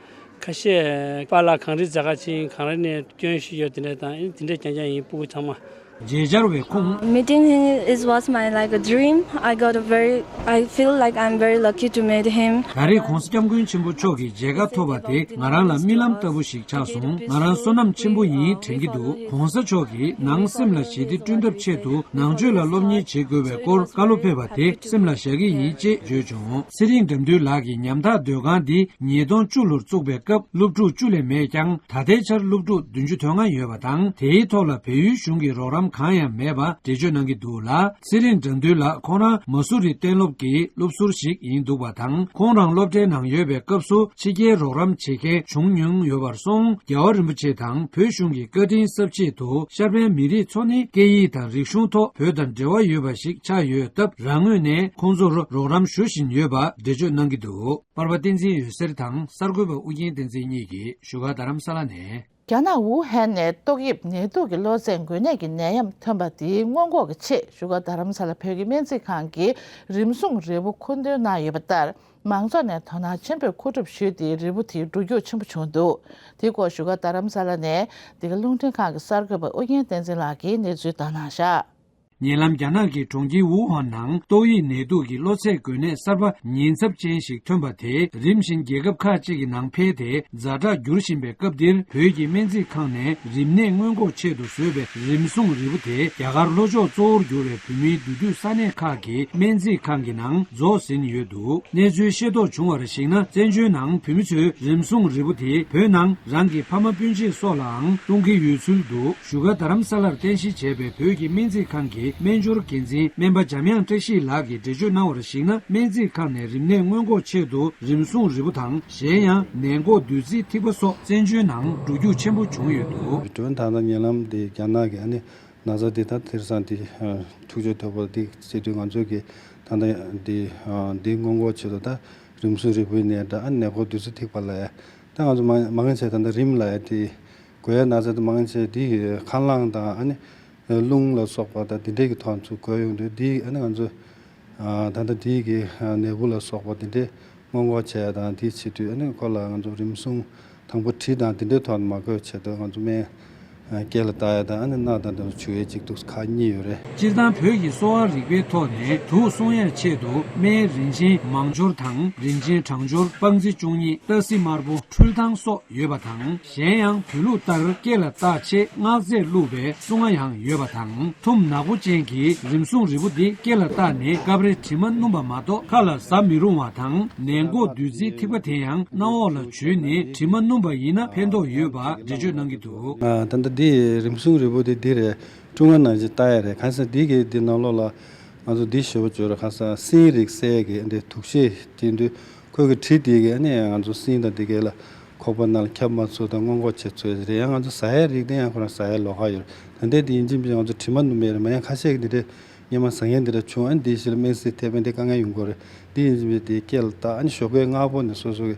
ཁ་ཤས་པཱ་ལགས་གངས་རི་རྫ་ཁ་ཕྱིན། གངས་རི་ནས་སྐྱོན་ཞིག་ཡོད་དེ་འདྲ་དང་། ཨིན་དེ་འདྲ་རྐྱང་རྐྱང་ཡིན། སྤུ་གུ་ཚང་མ། མཇལ་བཅར་བའི་ཁོང་། Meeting him is was my like a dream. I got a very I feel like I'm very lucky to meet him. ད་རེས་༧གོང་ས་༧སྐྱབས་མགོན་ཆེན་པོ་མཆོག་གི་མཇལ་ཁ་ཐོབ་པ་དེ་ང་རང་ལ་རྨི་ལམ་ལྟ་བུ་ཞིག་ཆགས་སོང་། ང་རང་བསོད་ནམས་ཆེན་པོ་ཡིན་དྲན་གྱི་འདུག། ༧གོང་ས་མཆོག་གིས་ནང་སེམས་ལ་ཞི་བདེ་བསྐྲུན་ཐབས་ཆེད་དུ་ནང་ཆོས་ལ་སློབ་གཉེར་བྱེད་དགོས་པའི་སྐོར་བཀའ་སློབ་ཕེབས་པ་དེ་སེམས་ལ་བཞག་གི་ཡིན་ཅེས་བརྗོད་བྱུང་། ཚེ་རིང་དགྲ་འདུལ་ལགས་ཀྱིས་ཉམ་ཐག་སྡོད་ཁང་འདི་ཉིས་སྟོང་བཅུ་ལོར་བཙུགས་པའི་སྐབས་སློབ་ཕྲུག་བཅུ་ལས་མེད་ཀྱང་། ད་ལྟའི་ཆར་སློབ་ཕྲུག་བདུན་ཅུ་དོན་ལྔ་ཡོད་པ་དང་། དེའི་ཐོག་ལ་བལ་ཡུལ་གཞུང་གི་རོགས་རམ་གང་ཡང་མེད་པ་འགྲེལ་བརྗོད་གནང་གི་འདུག་ལ། ཚེ་རིང་དགྲ་འདུལ་ལགས་ཁོང་རང་མ་སུ་རི་གཏན་སློབ་ཀྱི་སློབ་ཟུར་ཞིག་ཡིན་འདུག་པ་དང་། ཁོང་རང་སློབ་གྲྭའི་ནང་ཡོད་པའི་སྐབས་སུ་ཕྱི་རྒྱལ་རོགས་རམ་བྱེད་མཁན་བྱུང་མྱོང་ཡོད་པར་སོང་། རྒྱལ་བ་རིན་པོ་ཆེ་དང་བོད་གཞུང་གི་བཀའ་དྲིན་གསབ་ཆེད་དུ་ཤར་པན་མི་རིགས་ཚོ་ནི་སྐད་ཡིག་དང་རིག་གཞུང་ཐོག་བོད་དང་འབྲེལ་བ་ཡོད་པ་ཞིག་ཆགས་ཡོད་སྟབས། རང་ངོས་ནས་ཁོང་ཚོར་རོགས་རམ་ཞུ་བཞིན་ཡོད་པ་འགྲེལ་བརྗོད་གནང་གི་འདུག། པར་པ་བསྟན་འཛིན་འོད་ཟེར་དང་གསར་འགོད་པ་ཨུ་རྒྱན་བསྟན་འཛིན་གཉིས་ཀྱིས་བཞུགས་སྒར་རྡ་རམ་ས་ལ་ནས། རྒྱ་ནག་ཝུ་ཧན་ནས་ཏོག་དབྱིབས་ནད་དུག་གི་གློ་ཚད་འགོས་ནད་ཀྱི་ནད་ཡམས་ཐོན་པ་དེའི་སྔོན་འགོག་གི་ཆེད། བཞུགས་སྒར་རྡ་རམ་ས་ལ་བོད་ཀྱི་སྨན་རྩིས་ཁང་གིས་རིམས་སྲུང་རིལ་བུ་མཁོ་འདོན་གནང་ཡོད་པ་ལྟར། མང་ཚོགས་ནས་དོ་སྣང་ཆེན་པོས་མཁོ་སྒྲུབ་ཞུས་ཏེ། རིལ་བུ་དེ་འགྲོ་རྒྱུག་ཆེན་པོ་བྱུང་འདུག། དེའི་སྐོར་བཞུགས་སྒར་རྡ་རམ་ས་ལ་ནས་འདི་ག་རླུང་འཕྲིན་ཁང་གི་གསར་འགོད་པ་ཨུ་རྒྱན་བསྟན་འཛིན་ལགས་ཀྱིས་གནས་ཚུལ་བཏང་གནང་བཞག། ཉེ་ལམ་རྒྱ་ནག་གི་གྲོང་ཁྱེར་ཝུ་ཧན་ནང་ཏོག་དབྱིབས་ནད་དུག་གི་གློ་ཚད་འགོས་ནད་གསར་པ་ཉེན་ཚབས་ཅན་ཞིག་ཐོན་པ་དེ་རིམ་བཞིན་རྒྱལ་ཁབ་ཁག་ཅིག་གི་ནང་འཕེལ་ཏེ་ཛ་དྲག་འགྱུར་བཞིན་པའི་སྐབས་འདིར། བོད་ཀྱི་སྨན་རྩིས་ཁང་ནས་རིམས་ནད་སྔོན་འགོག་ཆེད་དུ་བཟོས་པའི་རིམས་སྲུང་རིལ་བུ་དེ་རྒྱ་གར་ལྷོ་ཕྱོགས་གཙོ་བོར་གྱུར་བའི་བོད་མིའི་འདུས་སྡོད་ས་གནས་ཁག་གི་སྨན་རྩིས་ཁང་གི་ནང་རྫོགས་ཟིན་ཡོད་འདུག། གནས་ཚུལ་ཤེས་རྟོགས་བྱུང་བར་གཞིགས་ན། བཙན་བྱོལ་ནང་བོད་མི་ཚོས་རིམས་སྲུང་རིལ་བུ་དེ་བོད་ནང་རང་གི་ཕ་མ་སྤུན་མཆེད་སོགས་ལའང་བཏུང་གི་ཡོད་ཚུལ་འདུག། བཞུགས་སྒར་རྡ་རམ་ས་ལར་རྟེན་གཞི་བྱས་པའི་བོད་ཀྱི་སྨན་རྩིས་ཁང་གི་སྨན་སྦྱོར་འགན་འཛིན་སྨན་པ་འཇམ་དབྱངས་བཀྲ་ཤིས་ལགས་ཀྱིས་འགྲེལ་བརྗོད་གནང་བར་གཞིགས་ན། སྨན་རྩིས་ཁང་ནས་རིམས་ནད་སྔོན་འགོག་ཆེད་དུ་རིམས་སྲུང་རིལ་བུ་དང་། གཞན་ཡང་ནད་འགོག་བདུད་རྩིའི་ཐིགས་པ་སོགས་བཙན་བྱོལ་ནང་འགྲོ་རྒྱུག་ཆེན་པོ་བྱུང་ཡོད་འདུག། ད་ལྟ་ཉེ་ལམ་དེ་རྒྱ་ནག་གི་ཨ་ནི་ན་ཚ་འདི་དང་དེང་སང་འདི་འཁྲུག་ཆ་དོད་པོ་འདི་བྱེད་དུས། ང་ཚོ་གི་ད་ལྟ་འདི་འདི་སྔོན་འགོག་ཆེད་དུ་ད་རིམས་སྲུང་རིལ་བུའི་ནད་འདྲ། ཨ་ནད་འགོག་བདུད་རྩི་ཐིགས་པ་ལ་ཡ། ད་ང་ཚོ་མང་མང་ཆེ་ད་ལྟ་རིམས་ལ་ཡ་དེ་འགོས་ཡ་ན་ཚ་དེ་མང་ཆེ་དེ་ཁ་རླངས་དང་ཨ་ནི་རླུང་ལ་སོགས་པ་དང་དེ་འདྲས་ཀྱི་ཐོག་ཚུར་འགོས་ཡོང་དུས། དེ་ཨ་ནི་ང་ཚོ་ད་ལྟ་དེ་གི་ནད་འབུ་ལ་སོགས་པ་དེ་འདྲས་སྔོན་འགོག་བྱས་ཡ་དང་། དེ་བྱེད་དུས་ཨ་ནི་ཁོ་ལ་ང་ཚོ་རིམས་སྲུང་དང་པོ་དྲི་དང་དེ་འདྲའི་ཐོག་ནས་མ་འགོས་ཆེད་དུ་ང་ཚོ་སྨན་སྐེ་ལ་བཏགས་ཡ་དང་། ཨ་ནི་རྣག་དང་དེ་ཚོ་བྱུག་ཡས་ཅིག་འདུག། ཁག་གཉིས་ཡོད་རེད། སྤྱིར་བཏང་བོད་ཀྱི་གསོ་བ་རིག་པའི་ཐོག་ནས་དུག་སྲུང་ཡས་ཆེད་དུ་སྨན་རིན་ཆེན་མང་སྦྱོར་དང་། རིན་ཆེན་གྲང་སྦྱོར། སྤང་རྩི་བཅུ་གཉིས། སྟག་གཟིག་དམར་པོ། འཕྲུལ་ཐང་སོགས་ཡོད་པ་དང་། གཞན་ཡང་བོད་ལུགས་ལྟར་སྐེ་ལ་བཏགས་ཆེད་སྔགས་རྫས་བླུགས་པའི་བསྲུང་བ་ཡང་ཡོད་པ་དང་། ཐུམ་ནག་པོ་ཅན་གྱི་རིམས་སྲུང་རིལ་བུ་འདི་སྐེ་ལ་བཏགས་ནས་སྐབས་རེ་དྲི་མ་སྣུམ་པ་མ་གཏོགས་ཁ་ལ་ཟ་མི་རུང་བ་དང་། ནད་འགོག་བདུད་རྩིའི་ཐིགས་པ་དེ་ཡང་སྣ་འོག་ལ་བྱུགས་ནས་དྲི་མ་སྣུམ་པ་ཡིན་ན་ཕན་ཐོགས་ཡོད་པ་འགྲེལ་བརྗོད་གནང་གི་འདུག། ད་ལྟ་འདི་རིམས་སྲུང་རིལ་བུ་དེ་འདི་རེད། ཀྲུང་ཨ་ནང་བཞིན་ལྟ་ཡ་རེད། གང་ཟེར་འདི་གི་འདི་ནང་ལོགས་ལ་ང་ཚོ་འདི་ཞེ་པོ་བརྗོད་རེད། གང་ཟེར་སྲིན་རིགས་བསད་གི་འདི་དུག་ཤེས་དེ་འདུག། ཁོའི་གི་དྲི་དེ་གི་ཨ་ནི་ང་ཚོ་སྲིན་དང་དེ་གས་ལ་ཁོག་པ་ནང་ལ་ཁྱབ་མ་ཚུགས་དང་སྔོན་འགོག་བྱེད་ཚུལ་རེད། ཡང་ང་ཚོ་ཟ་ཡའི་རིགས་དེ་ཡང་ཁོ་རང་ཟ་ཡའི་ལོགས་ཀ་ཡོད་རེད། ད་ལྟའི་དེ་ཡིན་གཅིག་མིན་གཅིག་ང་ཚོ་དྲི་མ་སྣུམ་ཡས་རེད་མ། ཡང་ཁ་ཤས་ཀྱི་འདི་འདྲའི་སྔོན་མ་ཟ་མཁན་འདི་འདྲ་བྱུང་། ཨ་ནི་འདི་ཞིག་ལ་སྨན་རྩིས་ཐེབས་པས་འདི་དཀའ་ངལ་ཡོང་གི་རེད། འདི་ཡིན་གཅིག་མིན་གཅིག་འདི་སྐེ་ལ་བཏགས། ཨ་ནི་ཞོགས་ཀས་སྔ་པོ་ནས་སོ་སོ་གི་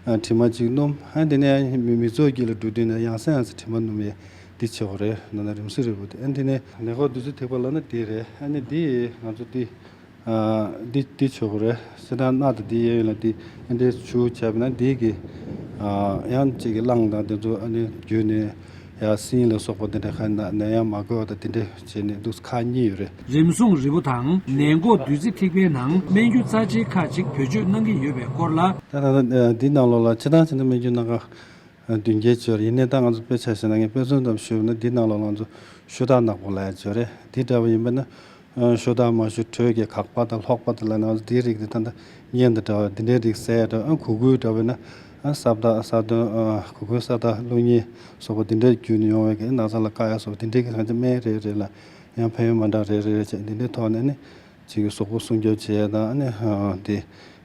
དྲི་མ་གཅིག་སྣོམ། ཨ་ནི་དེ་ནས་མི་མི་ཚོགས་དཀྱིལ་ལ་འགྲོ་དུས་ནས་ཡང་སེ་ཡང་སེ་དྲི་མ་སྣོམ་ཡས་འདི་བྱེད་དགོས་རེད། ད་ལྟ་རིམས་སྲུང་རིལ་བུ་དེ། ཨ་ནི་དེ་ནས་ནད་འགོག་བདུད་རྩི་ཐིགས་པ་ལབ་ན་འདི་རེད། ཨ་ནི་འདི་ང་ཚོ་འདི། ཨ་འདི་འདི་བྱེད་དགོས་རེད། སྤྱིར་བཏང་རྣག་དང་འདི་གཡས་གཡོན་ལ་འདི་ཨ་འདྲའི་བྱུག་བྱས་པ་ན་འདི་གི་ཨ་ཡང་གཅིག་གི་རླངས་དང་དེ་ཚོ་ཨ་ནི་བརྒྱུད་ནས་ཡ་སྲིན་ལ་སོགས་པ་དེ་འདྲ་ཁ་ན་ནད་ཡམས་མ་འགོས་པ་དང་དེ་འདྲ་བྱས་ནས་འདུག། ཁག་གཉིས་ཡོད་རེད། རིམས་སྲུང་རིལ་བུ་དང་ནད་འགོག་བདུད་རྩི་ཐིགས་པའི་ནང་སྨན་རྒྱུ་རྩ་ཆེ་ཁག་ཅིག་བེད་སྤྱོད་གནང་གི་ཡོད་པའི་སྐོར་ལ། ད་ད་ད་འདི་ནང་ལོགས་ལ་སྤྱིར་བཏང་བྱས་ན་སྨན་རྒྱུ་སྣ་ཁ་བདུན་བརྒྱད་ཅིག་ཡོད་རེད། ཡིན་ནའི་ད་ང་ཚོ་དཔེ་ཆ་བཞག་ན་ངས་དཔེ་མཚོན་ཙམ་ཞུས་པ་ན་འདི་ནང་ལོགས་ལ་ང་ཚོ་ཤུ་དག་ནག་པོ་ལབ་ཡ་ཅིག་ཡོད་རེད། འདི་འདྲ་བ་ཡིན་པ་ན། ཨ་ཤོ་དང་མ་ཤོ་དྲོད་ཀྱི་གག་པ་དང་ལྷོག་པ་དང་ལབ་ན་འདིའི་རིགས་དེ་ད་ལྟ་གཉན་དང་འདྲ་བ་འདི་འདྲའི་རིགས་ཟས་འདྲ། ཨ་གུ་གུལ་འདྲ་བས་ན་ཨ་སྲབ་དང་ས་དོན་ཨ་གུ་གུལ་ས་དང་རླུང་ཉེ་སོགས་པ་འདི་འདྲའི་བརྒྱུད་ནས་ཡོང་བའི་གི་ན་ཚ་ལ་བཀག་ཡ་སོགས་པ་འདི་འདྲའི་གི་ང་ཚོ་སྨན་རེ་རེ་ལ་ཡང་ཕན་ཡོན་མ་འདྲ་རེ་རེ་རེ་བྱས། འདི་འདྲའི་ཐོག་ནས་ནི་ ཅིག་གི་གཟུགས་པོ་སྲུང་སྐྱོབ་བྱེད་ཡ་དང་ཨ་ནི་དེ་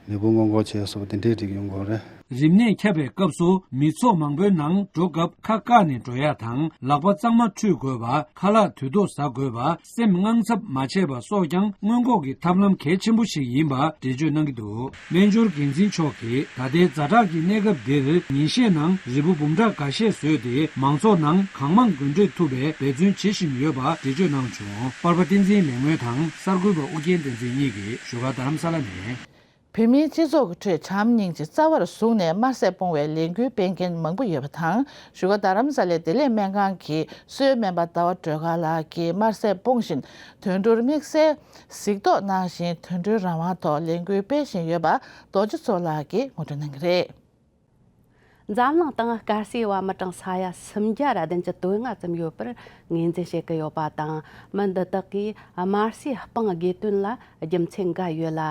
ལུས་པོ་སྔོན་འགོག་བྱེད་ཡ་སོགས་དེ་འདྲའི་རིགས་ཡོང་གི་ཡོད་རེད། རིམས་ནད་ཁྱབ་པའི་སྐབས་སུ་མི་ཚོགས་མང་པོའི་ནང་འགྲོ་སྐབས་ཁ་བཀག་ནས་འགྲོ་ཡ་དང་། ལག་པ་གཙང་མ་འཁྲུད་དགོས་པ། ཁ་ལག་དུས་ཐོག་ཟ་དགོས་པ། སེམས་དངངས་འཚབ་མ་བྱེད་པ་སོགས་ཀྱང་སྔོན་འགོག་གི་ཐབས་ལམ་གལ་ཆེན་པོ་ཞིག་ཡིན་པ་འགྲེལ་བརྗོད་གནང་གི་འདུག་སྨན་སྦྱོར་འགན་འཛིན་མཆོག་གིས་ད་ལྟའི་ཛ་དྲག་གི་གནས་སྐབས་འདིར་ཉིན་ཤས་ནང་རིལ་བུ་འབུམ་ཕྲག་འགའ་ཤས་བཟོས་ཏེ་མང་ཚོགས་ནང་གང་མང་འགོ་འདྲེན་ཐུབ་པའི་འབད་བརྩོན་བྱེད་བཞིན་ཡོད་པ་འགྲེལ་བརྗོད་གནང་བྱུང་། པར་པ་བསྟན་འཛིན་ལེགས་སྨོན་དང་གསར་འགོད་པ་ཨུ་རྒྱན་བསྟན་འཛིན་གཉིས་ཀྱིས་བཞུགས་སྒར་རྡ་རམ་ས་ལ་ནས། བོད་མིའི་སྤྱི་ཚོགས་ཀྱི་ཁྲོད་བྱམས་སྙིང་རྗེ་རྩ་བར་བཟུང་ནས་དམར་ཟས་སྤོང་བའི་ལས་འགུལ་སྤེལ་མཁན་མང་པོ་ཡོད་པ་དང་། བཞུགས་སྒར་རྡ་རམ་ས་ལའི་བདེ་ལེགས་སྨན་ཁང་གི་གཙོས་སྨན་པ་ཟླ་བ་སྒྲོལ་དཀར་ལགས་ཀྱིས་དམར་ཟས་སྤོང་བཞིན་དུད་འགྲོར་དམིགས་བསལ་གཟིགས་རྟོག་གནང་བཞིན་དུད་འགྲོའི་རང་དབང་ཐོག་ལས་འགུལ་སྤེལ་བཞིན་ཡོད་པ་རྡོ་རྗེ་མཚོ་ལགས་ཀྱིས་ངོ་སྤྲོད་གནང་གི་རེད། འཛམ་གླིང་སྟེང་དཀར་ཟས་པ་མི་གྲངས་ས་ཡ་སུམ་བརྒྱ་ར་བདུན་ཅུ་དོན་ལྔ་ཙམ་ཡོད་པར་ངོས་འཛིན་བྱེད་ཀྱི་ཡོད་པ་དང་། མི་འདི་དག་གིས་དམར་ཟས་སྤང་དགོས་དོན་ལ་རྒྱུ་མཚན་འགའ་ཡོད་ལ།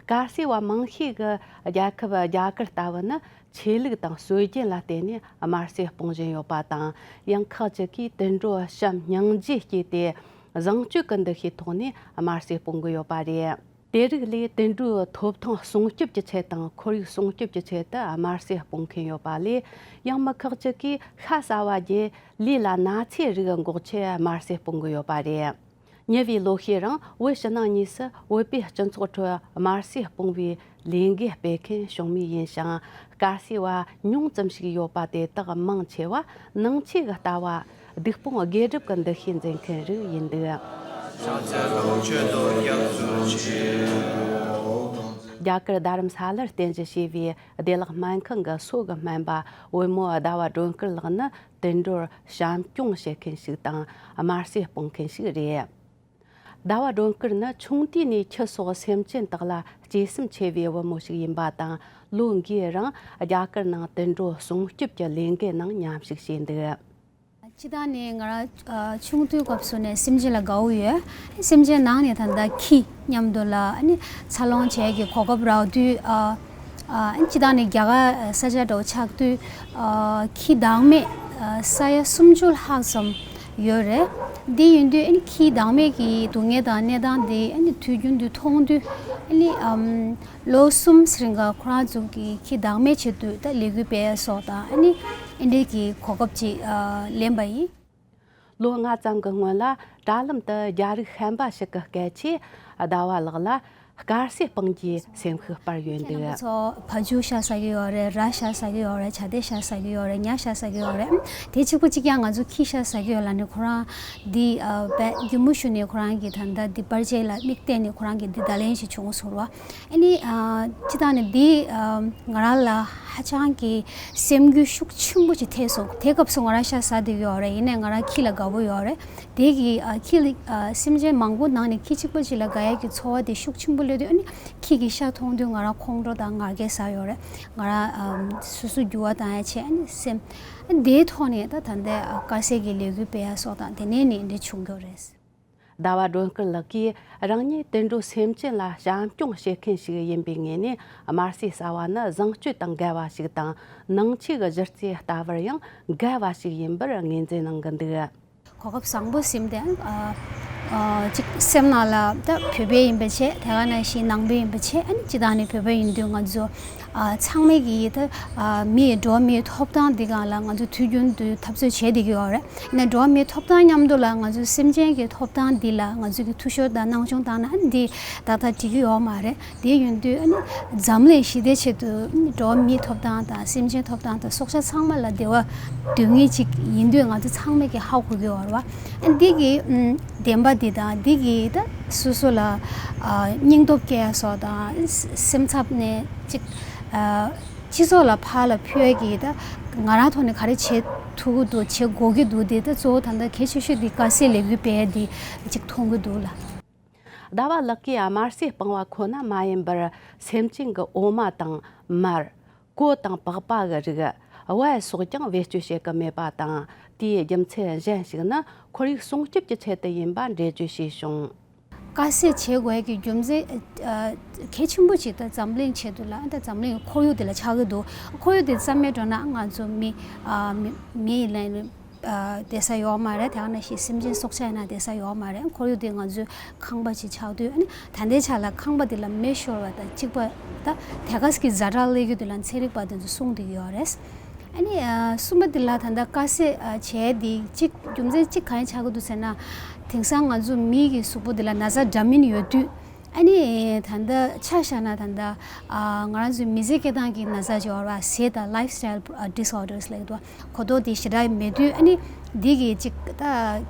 དཀར་ཟས་པ་མང་ཤས་ཀྱི་རྒྱལ་ཁབ་རྒྱ་གར་ལྟ་བུ་ནི་ཆོས་ལུགས་དང་སྲོལ་རྒྱུན་ལ་བརྟེན་ནས་དམར་ཟས་སྤོང་བཞིན་ཡོད་པ་དང་། ཡང་ཁག་ཅིག་གིས་དུད་འགྲོ་བྱམས་སྙིང་རྗེ་སྐྱེས་ཏེ་བཟང་སྤྱོད་ཀྱི་འདུ་ཤེས་ཐོག་ནས་དམར་ཟས་སྤོང་གི་ཡོད་པ་རེད། དེ་རིགས་ལས་དུད་འགྲོའི་ཐོབ་ཐང་སྲུང་སྐྱོབ་ཀྱི་ཆེད་དང་ཁོར་ཡུག་སྲུང་སྐྱོབ་ཀྱི་ཆེད་དུ་དམར་ཟས་སྤོང་མཁན་ཡོད་པ་ལས། ཡང་མི་ཁག་ཅིག་གིས་ཤ་ཟ་བ་བརྒྱུད་ལུས་ལ་ན་ཚའི་རིགས་འགོག་ཆེད་དམར་ཟས་སྤོང་གི་ཡོད་པ་རེད། ཉེ་བའི་ལོ་ཤས་རིང་བོད་ཕྱི་ནང་གཉིས་སུ་བོད་པའི་སྤྱི་ཚོགས་ཁྲོད་དམར་ཟས་སྤོང་བའི་ལས་འགུལ་སྤེལ་མཁན་བྱུང་མུས་ཡིན་ཞིང་། དཀར་ཟས་པ་ཉུང་ཙམ་ཞིག་ཡོད་པ་དེ་དག་མང་ཆེ་བ་ནང་ཆོས་ཀྱི་ལྟ་བ། སྡིག་སྤོང་དགེ་སྒྲུབ་ཀྱི་འདུ་ཤེས་འཛིན་མཁན་རིགས་ཡིན་འདུག་རྒྱ་གར་རྡ་རམ་ས་ལར་རྟེན་གཞི་བྱས་པའི་བདེ་ལེགས་སྨན་ཁང་གི་སོ་གི་སྨན་པ་བུ་མོ་ཟླ་བ་སྒྲོན་དཀར་ལགས་ནི་དུད་འགྲོར་བྱམས་སྐྱོང་བྱེད་མཁན་ཞིག་དང་དམར་ཟས་སྤོང་མཁན་ཞིག་རེད། ཟླ་བ་སྒྲོན་དཀར་ནི་ཆུང་དུས་ནས་ཁྱི་སོགས་སེམས་ཅན་དག་ལ་གཅེས་སེམས་ཆེ་བའི་བུ་མོ་ཞིག་ཡིན་པ་དང་། ལོ་འགའི་རིང་རྒྱ་གར་ནང་དུད་འགྲོ་སྲུང་སྐྱོབ་ཀྱི་ལས་འགུལ་ནང་མཉམ་ཞུགས་བྱས་འདུག་སྤྱིར་བཏང་ནས་ང་རང་ཆུང་དུས་སྐབས་སུ་ནས་སེམས་ཅན་ལ་དགའ་བོ་ཡོད། སེམས་ཅན་ནང་ནས་ད་ལྟ་ཁྱི་མཉམ་དུ་ལ་ཨ་ནི་འཚར་ལོངས་བྱེད་ཀྱི་གོ་སྐབས་རག་དུས། ཨ་ཨ་ནི་སྤྱིར་བཏང་ནས་རྒྱ་གར་ས་ཆ་འདྲ་བོ་ཆགས་དུས། ཨ་ཁྱི་བདག་མེད་ཨ་ས་ཡ་སུམ་ཅུ་ལྷག་ཙམ་ཡོད་རེད། འདི་ཡིན་དུས་ཨ་ནི་ཁྱི་བདག་མེད་ཀྱི་སྡུག་བསྔལ་དང་གནས་སྟངས་འདི་ཨ་ནི་དུས་རྒྱུན་དུ་མཐོང་དུས་ཨ་ནི་ཨམ། ལོ་གསུམ་རིང་ག་ཁོ་རང་ཚོ་གི་ཁྱི་བདག་མེད་ཆེད་དུ་ད་ལས་འགུལ་སྤེལ་ཡ་སོགས་དང་ཨ་ནི་ཨེ་འདྲའི་གི་གོ་སྐབས་ཅིག་ཨ་ལེན་པ་ཡིན། ལོ་ལྔ་ཙམ་གི་སྔོན་ལ་དྲ་ལམ་དུ་རྒྱ་རིགས་ཤན་པ་ཞིག་གི་སྐད་ཆས་ཟླ་བ་ལགས་ལ་དཀར་ཟས་སྤང་རྒྱུའི་སེམས་ཤུགས་སྤར་ཡོད་ཁྱེད་རྣམ་པ་འདུག་ཚོ་བ་ཕྱུགས་ཤ་ཟ་གི་ཡོད་རེད། ར་ཤ་ཟ་གི་ཡོད་རེད། བྱ་དེ་ཤ་ཟ་གི་ཡོད་རེད། ཉ་ཤ་ཟ་གི་ཡོད་རེད། དེ་གཅིག་པུ་གཅིག་ཀྱང་ང་ཚོ་ཁྱི་ཤ་ཟ་གི་ཡོད་ལབ་ནས་ཁོ་རང་འདི་ཨ་བས་རྒྱུ་མུ་ཞུ་ནས་ཁོ་རང་གི་ད་ལྟ་འདི་པར་ཆས་ལ་མིག་བལྟས་ནས་ཁོ་རང་གི་འདི་བརྡ་ལན་ཞིག་བྱུང་སོང་བ། ཨ་ནི་ཨ་སྤྱིར་བཏང་ནས་འདི་ཨ་ང་རང་ལ་ཧ་ཅང་གི་སེམས་འགུལ་ཤུགས་ཆེན་པོ་ཅིག་ཐེབས་སོང་། དེ་སྐབས་སུ་ང་རང་ཤ་ཟ་བསྡད་ཡོད་རེད། ཡིན་ནའི་ང་རང་ཁྱི་ལ་དགའ་པོ་ཡོད་རེད། དེ་གི་ཨ་ཁྱི་ལ་ཨ་སེམས་ཅན་མང་པོ་ནང་ནས་ཁྱི་གཅིག་པ་ཅིག་ལ་དགའ་ཡ་གི་ཚོར་བ་དེ་ཤུགས་ཆེན་པོ་སླེབས་དུས། ཨ་ནི་ཁྱི་གི་ཤ་མཐོང་དུས་ང་རང་ཁོང་ཁྲོ་དང་ངར་སྐད་ཟ་ཡོད་རེད། ང་རང་ཨ་སོ་སོ་འགྱུར་བ་བཏང་ཡ་བྱས། ཨ་ནི་སེམས་ཨ་ནི་དེའི་ཐོག་ནས་ད་ད་ལྟའི་ཨ་དཀར་ཟས་ཀྱི་ལས་འགུལ་སྤེལ་ཡ་སོགས་དང་དེ་ནས་ནི་འདི་བྱུང་ཡོད་རེད། ཟླ་བ་སྒྲོན་དཀར་ལགས་ཀྱིས་རང་ཉིད་དུད་འགྲོ་སེམས་ཅན་ལ་བྱམས་སྐྱོང་བྱེད་མཁན་ཞིག་ཡིན་པའི་ངོས་ནས། དམར་ཟས་ཟ་བ་ནི་བཟང་སྤྱོད་དང་འགལ་བ་ཞིག་དང་། ནང་ཆོས་ཀྱི་གཞི་རྩའི་ལྟ་བར་ཡང་འགལ་བ་ཞིག་ཡིན་པར་ངོས་འཛིན་གནང་གི་འདུག་གོ་སྐབས་བཟང་པོ་ཟིན་ཏེ། ཨ་ཨ་ཅིག་སེམས་ནང་ལ་ད་བོད་པ་ཡིན་པ་བྱས། དེ་ག་ནང་བཞིན་ནང་པ་ཡིན་པ་བྱས། ཨ་ནི་སྤྱིར་བཏང་ནས་བོད་པ་ཡིན་དུས་ང་ཚོ་ཨ་ཚང་མས་ཀྱིས་ད་ཨ་མིའི་འགྲོ་བ་མིའི་ཐོབ་ཐང་འདི་སྒང་ལ་ང་ཚོ་དུས་རྒྱུན་དུ་འཐབ་རྩོད་བྱེད་བསྡད་ཀྱི་ཡོད་རེད། ཡིན་ན་འགྲོ་བ་མིའི་ཐོབ་ཐང་མཉམ་དུ་ལ་ང་ཚོའི་སེམས་ཅན་གྱི་ཐོབ་ཐང་འདི་ལ་ང་ཚོས་ཀྱི་འཐུས་ཤོར་དང་སྣང་ཆུང་བཏང་ན། ཨ་ནི་འདི་ཏག་ཏག་འགྲིག་གི་ཡོད་མ་རེད། དེ་ཡིན་དུས་ཨ་ནི་འཛམ་གླིང་ཞི་བདེའི་ཆེད་དུ་འགྲོ་བ་མིའི་ཐོབ་ཐང་དང་སེམས་ཅན་ཐོབ་ཐང་དང་སྲོག་ཆགས་ཚང་མ་ལ་བདེ་བ་འདོད་མཁན་ཅིག་ཡིན་དུས། ང་ཚོ་ཚང་མས་ཀྱི་ཧ་གོ་གི་ཡོད་རེད་བ། ཨ་ནི་འདི་གི་ཨམ་བདེན་པ་འདི་དང་འདི་གི་ད་སོ་སོ་ལ་ཨ་སྙིང་སྟོབས་སྐྱེ་ཡ་སོགས་དང་། སེམས་འཚབ་ནས་ཅིག་ཨ་སྤྱི་ཚོགས་ལ་ཕར་ལ་ཕུལ་ཡ་གི་ད་ང་རང་ཐོག་ནས་ག་རེ་བྱེད་ཐུབ་ཀྱི་འདུག་བྱེད་དགོས་ཀྱི་འདུག་འདི་ད་གཙོ་བོ་ད་ལྟ་གལ་ཆེ་ཤོས་འདི་དཀར་ཟས་ལས་འགུལ་སྤེལ་ཡ་འདི་ཅིག་མཐོང་གི་འདུག་ལ། ཟླ་བ་ལགས་ཀྱིས་དམར་ཟས་སྤང་བ་ཁོ་ན་མ་ཡིན་པར། སེམས་ཅན་གྱི་འོ་མ་དང་མར། གོ་དང་པགས་པ་གི་རིགས། བལ་སོགས་ཀྱང་བེད་སྤྱོད་བྱེད་ཀྱི་མེད་པ་དང་། དེའི་རྒྱུ་མཚན་གཞན་ཞིག་ནི་ཁོར་ཡུག་སྲུང་སྐྱོབ་ཀྱི་ཆེད་དུ་ཡིན་པ་འགྲེལ་བརྗོད་བྱས་བྱུང་། དཀར་ཟས་བྱེད་དགོས་ཀྱི་རྒྱུ་མཚན་ཨ་གལ་ཆེན་པོ་ཅིག་ད་འཛམ་གླིང་ཆེད་དུ་ལ། ད་འཛམ་གླིང་ཁོར་ཡུག་དེ་ལ་ཆགས་ཀྱི་འདུག་ཁོར་ཡུག་དེ་རྩ་མེད་འགྲོ་ན་ང་ཚོ་མི་ཨ་མི་མི་ཡིན་ན། ཨ་བསྡད་ས་ཡོད་མ་རེད། དེ་ག་ནང་བཞིན་སེམས་ཅན་སྲོག་ཆགས་ཡིན་ན་བསྡད་ས་ཡོད་མ་རེད། ཁོར་ཡུག་དེ་ང་ཚོའི་ཁང་པ་ཅིག་ཆགས་དུས། ཨ་ནི་ད་ལྟའི་ཆ་ལ་ཁང་པ་དེ་ལ་མེ་ཤོར་བ་དང་གཅིག་པ་ད་དེ་ག་གི་ཛ་དྲག་སླེབས་རྒྱུ་དེ་ལ་ཚན་རིག་པ་དེ་ཚོས་གསུངས་བསྡད་ཀྱི་ཡོད་རེད། ཨ་ནི་ཨ་གསུམ་པ་དེ་ལ་ད་ལྟ་དཀར་ཟས་ཨ་བྱས་དེ་གཅིག་རྒྱུ་མཚན་གཅིག་གང་ཡིན་ཆགས་ཀྱི་འདུག་ཟེར་ན། དེང་སང་ང་ཚོ་མི་གི་གཟུགས་པོ་དེ་ལ་ན་ཚ་འདྲ་མིན་ཡོད་དུས། ཨ་ནི་ད་ལྟ་ཆ་བཞག་ན་ད་ལྟ་ཨ་ང་རང་ཚོའི་མི་ཚེ་སྐྱེལ་སྟངས་ཀྱི་ན་ཚ་ཅིག་ཡོད་རེད་པ། ཟས་དང་lifestyle disorders ལབ་ཀྱི་འདུག་གོ་རྟོགས་དེ་ཞེ་དྲག་མེད་དུས། ཨ་ནི་འདི་གི་ཅིག་ད་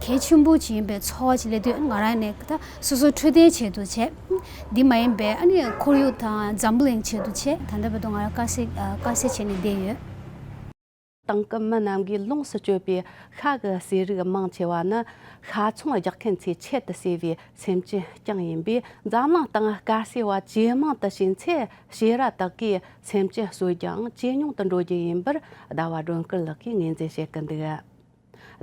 གལ་ཆེན་པོ་ཅིག་ཡིན་པའི་ཚོར་བ་ཅིག་སླེབས་དུས། ཨ་ནི་ང་རང་ནས་ད་སོ་སོ་འཕྲོད་བསྟེན་ཆེད་དུ་བྱས། འདི་མ་ཡིན་པའི་ཨ་ནི་ཁོར་ཡུག་དང་འཛམ་བུ་གླིང་ཆེད་དུ་བྱས། ད་ལྟ་བར་དུ་ང་རང་དཀར་ཟས་ཨ་དཀར་ཟས་བྱས་ནས་བསྡད་ཡོད། དེང་སྐབས་མི་རྣམས་ཀྱིས་ལོངས་སུ་སྤྱོད་པའི་ཤ་གི་ཟས་རིགས་མང་ཆེ་བ་ནི་ཤ་ཚོང་རྒྱག་མཁན་ཚོས་ཆེད་དུ་བཟོས་པའི་སེམས་ཅན་རྐྱང་ཡིན་པས། འཛམ་གླིང་སྟེང་དཀར་ཟས་པ་ཇེ་མང་དུ་ཕྱིན་ཚེ། བྱེ་ར་དག་གིས་སེམས་ཅན་གསོད་རྒྱུའང་ཇེ་ཉུང་དུ་འགྲོ་རྒྱུ་ཡིན་པར་ཟླ་བ་སྒྲོན་སྐུ་ལགས་ཀྱིས་ངོས་འཛིན་བྱེད་ཀྱི་འདུག་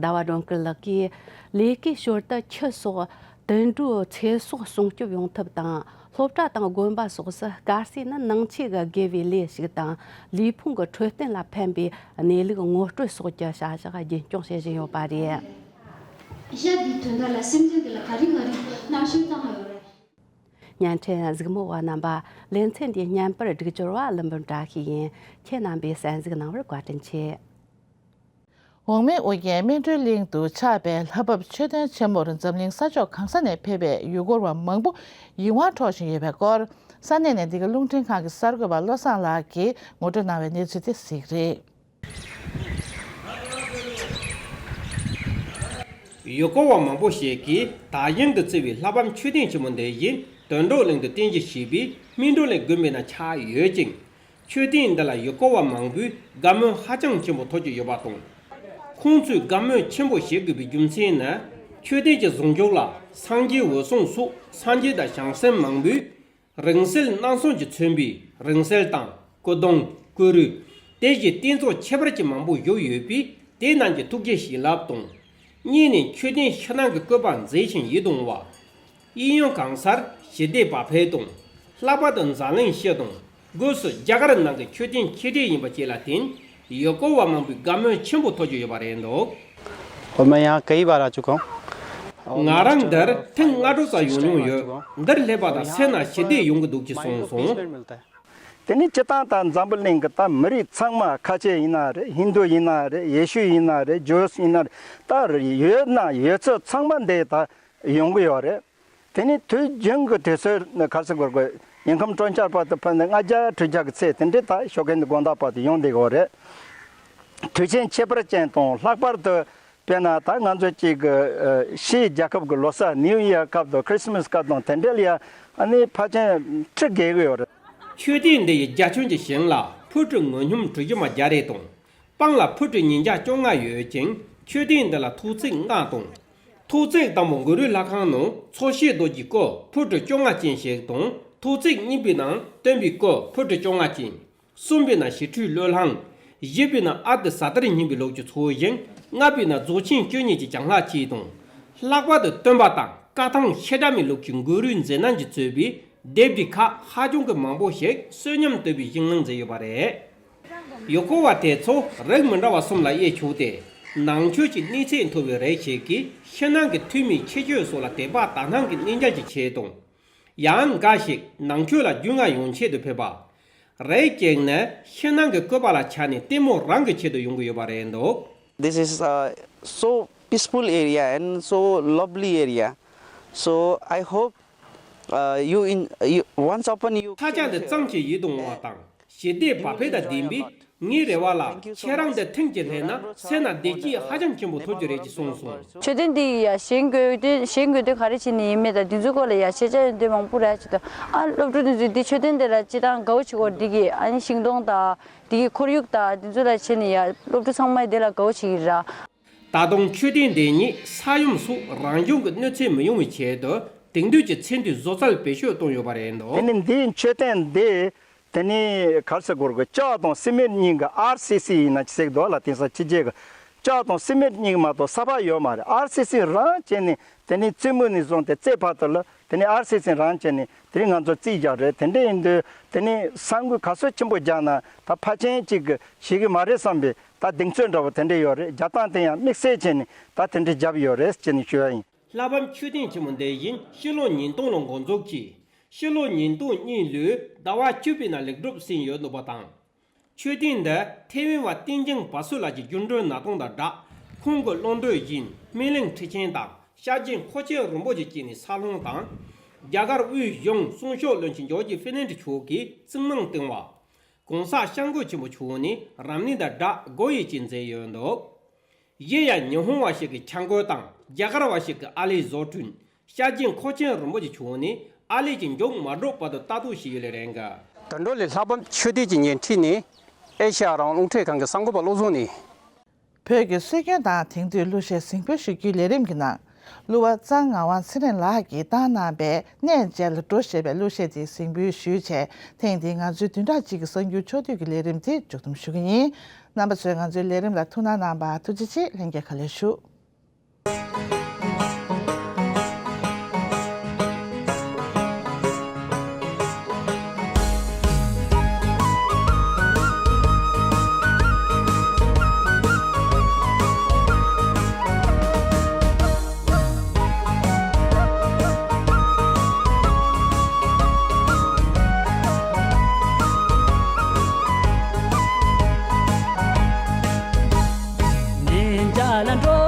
ཟླ་བ་སྒྲོན་སྐུ་ལགས་ཀྱིས་ལས་ཀའི་ཞོར་དུ་ཁྱུ་སོགས་དུད་འགྲོའི་ཚེ་སྲོག་སྲུང་སྐྱོབ་ཡོང་ཐབས་དང་། སློབ་གྲྭ་དང་དགོན་པ་སོགས་སུ་དཀར་ཟས་ནི་ནང་ཆོས་ཀྱི་དགེ་བའི་ལས་ཤིག་དང་། ལུས་ཕུང་གི་འཕྲོད་བསྟེན་ལ་ཕན་པའི་གནས་ལུགས་ངོ་སྤྲོད་སོགས་ཀྱི་བྱ་གཞག་རྒྱུན་སྐྱོང་བྱེད་བཞིན་ཡོད་པ་རེད། ཤ་འདིའི་དོན་དག་ལ་སེམས་ཅན་དེ་ལ་ག་རེ་ག་རེ་མནར་གཅོད་བཏང་ཡོད་རེད། བརྙན་འཕྲིན་གཟིགས་མོ་བ་རྣམ་པ། ལེ་ཚན་འདིའི་བརྙན་པར་སྒྲིག་སྦྱོར་བ་ཀླུ་འབུམ་བཀྲ་ཤིས་ཡིན། ཁྱེད་རྣམ་པས་གསན་གཟིགས་གནང་བར་བཀའ་དྲིན་ཆེ། འོག་མིན་ཨོ་རྒྱན་སྨིན་གྲོལ་གླིང་དུ་ཆགས་པའི་ལྷ་བབས་མཆོད་རྟེན་ཆེན་མོར་འཛམ་གླིང་ས་ཕྱོགས་གང་ས་ནས་ཕེབས་པའི་ཡུལ་སྐོར་བ་མང་པོ་ཡིད་དབང་འཕྲོག་བཞིན་ཡོད་པའི་སྐོར། ས་གནས་ནས་འདི་ག་རླུང་འཕྲིན་ཁང་གི་གསར་འགོད་པ་བློ་བཟང་ལགས་ཀྱིས་ངོ་སྤྲོད་གནང་བའི་གནས་ཚུལ་དེ་གཟིགས་རེད། ཡུལ་སྐོར་བ་མང་པོ་ཞིག་གིས་དག་ཞིང་དུ་བརྩི་བའི་ལྷ་བབས་མཆོད་རྟེན་ཆེན་མོ་འདི་བཞིན་དོན་གྲུབ་གླིང་དུ་རྟེན་གཞི་བྱས་པའི་སྨིན་གྲོལ་གླིང་དགོན་པའི་ནང་ཆགས་ཡོད་ཅིང་། མཆོད་རྟེན་འདི་ལ་ཡུལ་སྐོར་བ་མང་པོས་དགའ་མོས་ཧ་ཅང་ཆེན་པོ་ཐོབ་ཀྱི་ཡོད་པ་དང་། ཁོང་ཚོས་དགའ་མོས་ཆེན་པོ་བྱེད་དགོས་པའི་རྒྱུ་མཚན་ནི། མཆོད་རྟེན་གྱི་བཟོ་བཀོད་ལ་སངས་རྒྱས་འོད་སྲུང་སོགས་སངས་རྒྱས་དང་བྱང་སེམས་མང་པོས་རིང་བསྲེལ་སྣ་ཚོགས་ཀྱིས་མཚོན་པའི་རིང་བསྲེལ་དང་སྐུ་གདུང་སྐུ་རུས། དེ་བཞིན་རྟེན་ཚོགས་ཁྱད་པར་ཅན་མང་པོ་བཞུགས་ཡོད་པས། དེ་རྣམས་ཀྱི་ཐུགས་རྗེ་བྱིན་རླབས་དང་། གཉིས་ནས་མཆོད་རྟེན་ཕྱི་ནང་གི་བཀོད་པ་མཛེས་ཤིང་ཡིད་དུ་འོང་བ། གཡས་གཡོན་གང་སར་ཞི་བདེ་བག་ཕེབས་དང་། ལྷག་པར་དུ་འཛམ་གླིང་སྤྱི་དང་སྒོས་སུ་རྒྱ་གར་ནང་གི་མཆོད་རྟེན་ཆེ་གྲས་ཡིན་པ་བཅས་ལ་བརྟེན། ཡུལ་སྐོར་བ་མང་པོས་དགའ་མོས་ཆེན་པོ་ཐོབ་ཀྱི་ཡོད་པ་རེད་འདུག། और मैं यहाँ कई बार आ चुका हूँ। ང་རང་འདིར་ཐེངས་ལྔ་དྲུག་ཙམ་ཡོང་མྱོང་ཡོད། འདིར་སླེབས་པ་དང་སེམས་ནང་ཞི་བདེ་ཡོང་གི་འདུག་ཅེས་གསུངས་སོང་། དེ་ནི་སྤྱིར་བཏང་ད་འཛམ་བུ་གླིང་གི་ད་མི་རིགས་ཚང་མ། ཁ་ཆེ་ཡིན་ན་རེད། ཧིན་རྡུ་ཡིན་ན་རེད། ཡེ་ཤུ་ཡིན་ན་རེད། ཇུས་ཡིན་ན་རེད། ད་ཡོད་ན་ཡོད་ཚད་ཚང་མ་འདི་ད་ཡོང་གི་ཡོད་རེད། དེ་ནི་དུས་རྒྱུན་གྱི་དུས་ཚོད་ནི་ག་རེ་ཟེར་དགོས་རེད། ཡིན་ཁམས་སྤྲོ་འཆར་བར་དུ་ཕེབས་ནས་ལྔ་བརྒྱ་དྲུག་བརྒྱ་གི་ཚད་དེ་འདྲའི་ད་ཞོགས་ཀས་ནས་དགོང་དག་བར་དུ་ཡོང་བསྡད་ཀྱི་ཡོད་རེད། དུས་ཆེན་ཁྱད་པར་ཅན་དང་། ལྷག་པར་དུ་དཔེར་ན་ད་ང་ཚོ་གཅིག་གི་ཕྱིའི་རྒྱལ་ཁབ་ཀྱི་ལོ་གསར་ནིའུ་ཡར་སྐབས་དང་ཁྲི་སི་མཱས་སྐབས་དང་དེ་འདྲ་ལ་ཡ་ཨ་ནི་ཕལ་ཆེར་འཁྲི་དགོས་ཀྱི་ཡོད་རེད། མཆོད་རྟེན་འདི་ཡི་རྒྱ་ཁྱོན་གྱི་ཞེང་ལ་ཕུ་ཁྲི་ངོས་སྙོམས་དྲུག་ཅུ་མ་བརྒྱ་རེ་དང་། སྤང་ལ་ཕུ་ཁྲི་ཉིས་བརྒྱ་བཅོ་ལྔ་ཡོད་ཅིང་། མཆོད་རྟེན་འདི་ལ་ཐོག་བརྩེགས་ལྔ་དང་། ཐོག་བརྩེགས་དང་པོ་གུ་རུའི་ལྷ་ཁང་ནང་ཚོགས་ཞིང་རྡོ་རྗེའི་སྐུ་ཕུ་ཁྲི་བཅོ་ལྔ་ཅན་ཞིག་དང་། ཐོག་བརྩེགས་གཉིས་པའི་ནང་སྟོན་པའི་སྐུ་ཕུ་ཁྲི་བཅོ་ལྔ་ཅན། གསུམ་པའི་ནང་ཞི་ཁྲོའི་བློས་བསླངས། བཞི་པའི་ནང་ཨ་ཏི་ས་ཏར་སྙིང་པོའི་ལུགས་ཀྱི་ཚོགས་ཞིང་། ལྔ་པའི་ནང་རྫོགས་ཆེན་བཅུ་གཉིས་ཀྱི་གྱང་ལྷགས་གཅིག་དང་། ལྷག་པར་དུ་སྟོན་པ་དང་བཀའ་ཐང་བཤད་གྲྭ་མའི་ལུགས་ཀྱི་གུ་རུའི་མཛད་རྣམ་གྱིས་གཙོས་པའི་ལྡེབས་རིས་ཁག་ཧ་ཅང་གི་མང་པོ་ཞིག་བསོད་སྙོམས་དོད་པའི་ཞིང་ནང་མཛད་ཡོད་པ་རེད། ཡུལ་སྐོར་བ་དེ་ཚོ་རིགས་མི་འདྲ་བ་གསུམ་ལ་དབྱེ་ཆོག་སྟེ། ནང་ཆོས་ཀྱི་གནས་ཚད་མཐོ་བའི་རིགས་ཤིག་གིས་ཕྱི་ནང་གི་ཐུན་མིན་ཁྱད་ཆོས་སོགས་ལ་དད་པ་དག་སྣང་གི་གནས་འགྱུར་གྱི་ཆེད་དང་། ཡང་འགའ་ཞིག་ནང་ཆོས་ལ་རྒྱུས་མངའ་ཡོང་ཆེད་དུ་ཕེབས་པ། རིགས་གཅིག་ནི་ཕྱི་ནང་གི་བཀོད་པ་ལ་ཆ་ནས་ལྟད་མོ་རང་གི་ཆེད་དུ་ཡོང་གི་ཡོད་པ་རེད་འདུག། This is a so peaceful area and so lovely area. So I hope uh, you in you once upon you ད་ཆ་འདི་གཙང་ཞིང་ཡིད་དུ་འོང་བ་དང་། ཞི་བདེ་བག་ཕེབས་དང་ལྡན་པས། ངའི་རེ་བ་ལ་ཁྱེད་རང་འདིར་ཐེངས་གཅིག་སླེབས་ན་སེམས་ནང་བདེ་སྐྱིད་ཧ་ཅང་ཆེན་པོ་ཐོབ་རྒྱུ་རེད་ཅེས་གསུངས་སོང་། མཆོད་རྟེན་འདི་ཡི་ཡ་ཞེན་དགོས་དོན་ཞེན་དགོས་དོན་ག་རེ་བྱས་ནས་ཡིན་མེད་དང་། འདི་ཚོའི་སྐོར་ལ་ཡ་ཤེས་བྱ་ཡོད་དོན་མང་པོ་རེད་ཅེས་དང་། ཨ་སློབ་ཕྲུག་འདི་ཚོས་འདི་མཆོད་རྟེན་འདི་ལ་སྤྱིར་བཏང་དགའ་བོ་བྱེད་ཀྱི་ཡོད་རེད། འདི་གི་ཨ་ནི་ཤིང་སྡོང་དང་འདི་གི་ཁོར་ཡུག་དང་འདི་ཚོ་ལ་བྱས་ནས་ཡ་སློབ་ཕྲུག་ཚང་མས་འདི་ལ་དགའ་བོ་བྱེད་ཀྱི་རེད། ད་དུང་མཆོད་རྟེན་འདི་ཉིད་ས་ཡོམ་སོགས་རང་བྱུང་གི་གནོད་འཚེ་མི་ཡོང་བའི་ཆེད་དུ་དེང་དུས་ཀྱི་ཚན་རིག་བཟོ་རྩལ་བེད་སྤྱོད་བཏང་ཡོད་པ་རེད་འདུག། དེ་ནི་འདིའི་མཆོད་རྟེན་འདི་དེ་ནི་ག་རེ་ཟེར་དགོས་རེད། ལྕགས་དང་སི་མེན་གཉིས་ཀྱི་ཨར་སི་སི་ཡིན་ན་ཅི་ཟེར་འདུག་ལ། དེང་སང་ཕྱི་རྒྱལ་གྱི་ལྕགས་དང་སི་མེན་གཉིས་ཀྱི་མ་གཏོགས་ས་ཕག་ཡོད་མ་རེད། ཨར་སི་སི་རང་བྱས་ནས་དེ་ནི་བཙུན་མོ་ནས་བཟུང་སྟེ་རྩེ་བར་དུ་ལ་དེ་ནི་ཨར་སི་སི་རང་བྱས་ནས་དེ་རིང་ང་ཚོ་རྩིས་རྒྱག་རེད། དེ་འདྲ་ཡིན་དུས་དེ་ནི་ས་འགུལ་ག་ཚོད་ཆེན་པོ་རྒྱག་ན་ད་ཕལ་ཆེར་གཅིག་གི་ཤེས་ཀྱི་མ་རེད་བསམ་པའི་ ད་གདེང་ཚོད་འདྲ་བོ་དེ་འདྲ་ཡོད་རེད། རྒྱག་སྟངས་དེ་ཡང་དམིགས་བསལ་བྱས་ནས་ད་དེ་འདྲ་བརྒྱབ་ཡོད་རེད་ཅེས་ནས་ཞུ་ཡ་ཡིན། ལྷ་བབས་མཆོད་རྟེན་ཆེན་མོ་འདི་བཞིན་ཕྱི་ལོ་ཉིས་སྟོང་ལོ་འགོ་འཛུགས་ཀྱིས་ཕྱི་ལོ་ཉིས་སྟོང་གཉིས་ལོའི་ཟླ་བ་བཅུ་པའི་ནང་ལེགས་གྲུབ་ཟིན་ཡོད་འདུག་པ་དང་། མཆོད་རྟེན་འདི་ཐེ་ཝན་བ་ཏིན་ཅིང་བ་སུ་ལགས་ཀྱི་རྒྱུན་གྲོན་ནང་དོན་དང་སྦྲགས། ཁོང་གི་བློ་འདོད་བཞིན་སྨིན་གླིང་ཁྲི་ཆེན་དང་ཤར་རྒྱུད་མཁོ་ཆེན་རིན་པོ་ཆེ་བཅས་ནས་འཚར་ལོངས་དང་། རྒྱ་གར་དབུས་གཞུང་གསུང་ཕྱོགས་བློན་ཆེན་ཇོརྗ་ཕེར་ནན་ཌི་མཆོག་གིས་གཙང་མིང་བཏིང་བ། ༸གོང་ས་སྐྱབས་མགོན་ཆེན་པོ་མཆོག་ནས་རབ་གནས་དང་སྦྲགས་སྒོ་དབྱེ་བཅས་མཛད་ཡོད་འདུག། གཞན་ཡང་ཉི་ཧོང་བ་ཞིག་གི་ཆ་བགོས་དང་རྒྱ་གར་བ་ཞིག་གི་ཨ་ལས་བཟོ་སྐྲུན། ཤར་རྒྱུད་མཁོ་ཆེན་རིན་པོ་ཆེ་མཆོག་ནས་ཨ་ལས་ཀྱི་མཇུག་མ་སྒྲོག་བར་དུ་ལྟ་རྟོག་བྱས་ཡོད་ལེ་རེད་འགའ། དོན་གྲུབ་ལས་ལྷ་བབས་མཆོད་རྟེན་གྱི་ཉེ་འཁྲིས་ནས་ཨེ་ཤ་ཡ་རང་དབང་རླུང་འཕྲིན་ཁང་གི་གསར་འགོད་པ་བློ་བཟང་ནས། བོད་ཀྱི་སྲོལ་རྒྱུན་དང་དེང་དུས་གླུ་གཞས་གཟིགས་འབུལ་ཞུ་རྒྱུའི་ལས་རིམ་གྱི་ནང་གླུ་བ་གཙང་ངག་དབང་ཚེ་རིང་ལགས་ཀྱིས་བཏང་གནང་པའི་གནས་མཇལ་ལ་འགྲོ་ཞེས་པའི་གླུ་གཞས་དེ་གཟིགས་འབུལ་ཞུས་བྱས། ཐེངས་འདིའི་ང་ཚོའི་བདུན་ཕྲག་གཅིག་གི་གསར་འགྱུར་ཕྱོགས་བསྡུས་ཀྱི་ལས་རིམ་དེ་མཇུག་བསྡོམས་ཞུ་གི་ཡིན། རྣམ་པ་ཚོས་ང་ཚོའི་ལས་རིམ་ལ་ཐུགས་སྣང་གནང་བར་ཐུགས་རྗེ་ཆེ། ལྷན་རྒྱས་ག་ལེར་ཞུ། ནས་མཇལ་ལ་འགྲོ།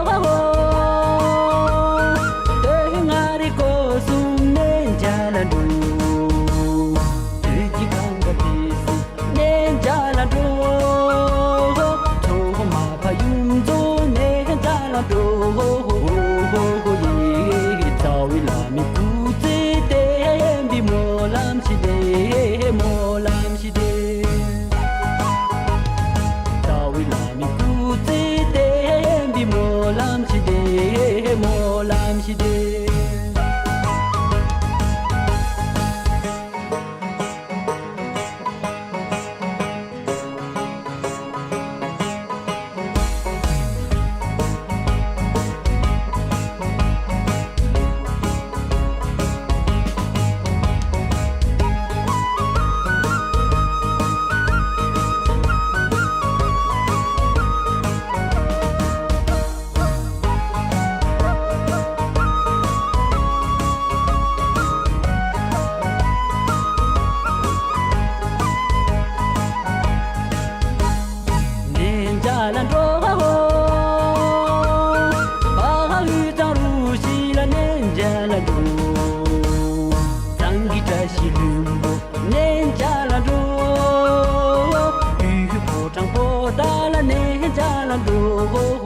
སྟོད་མངའ་རིས་སྐོར་གསུམ་ནས་མཇལ་ལ་འགྲོ། སྟོད་ཀྱི་གངས་དཀར་ཏི་སེ་ནས་མཇལ་ལ་འགྲོ། མཚོ་མ་ཕ་ཡུལ་མཚོ་ནས་མཇལ་ལ་འགྲོ། ཡེ་རྩ་བའི་བླ་མའི་སྐུ་ཚེ་བརྟན་པའི་སྨོན་ལམ་ཞིག་འདེབས། སྨོན་ལམ་ཞིག་འདེབས། རྩ་བའི་བླ་མའི་སྐུ་ཚེ་བརྟན་པའི་སྨོན་ལམ་ཞིག་འདེབས། སྨོན་ལམ་ཞིག་འདེབས། ནས་མཇལ་ལ་འགྲོ། བ་ཧ་ལུ་ཙང་རུ་ཤི་ལ་ནས་མཇལ་ལ་འགྲོ། གཙང་གི་བཀྲ་ཤིས་ལྷུན་པོ་ནས་མཇལ་ལ་འགྲོ། ཡུལ་ཕོ་བྲང་པོ་ཏཱ་ལ་ནས་མཇལ་ལ་འགྲོ།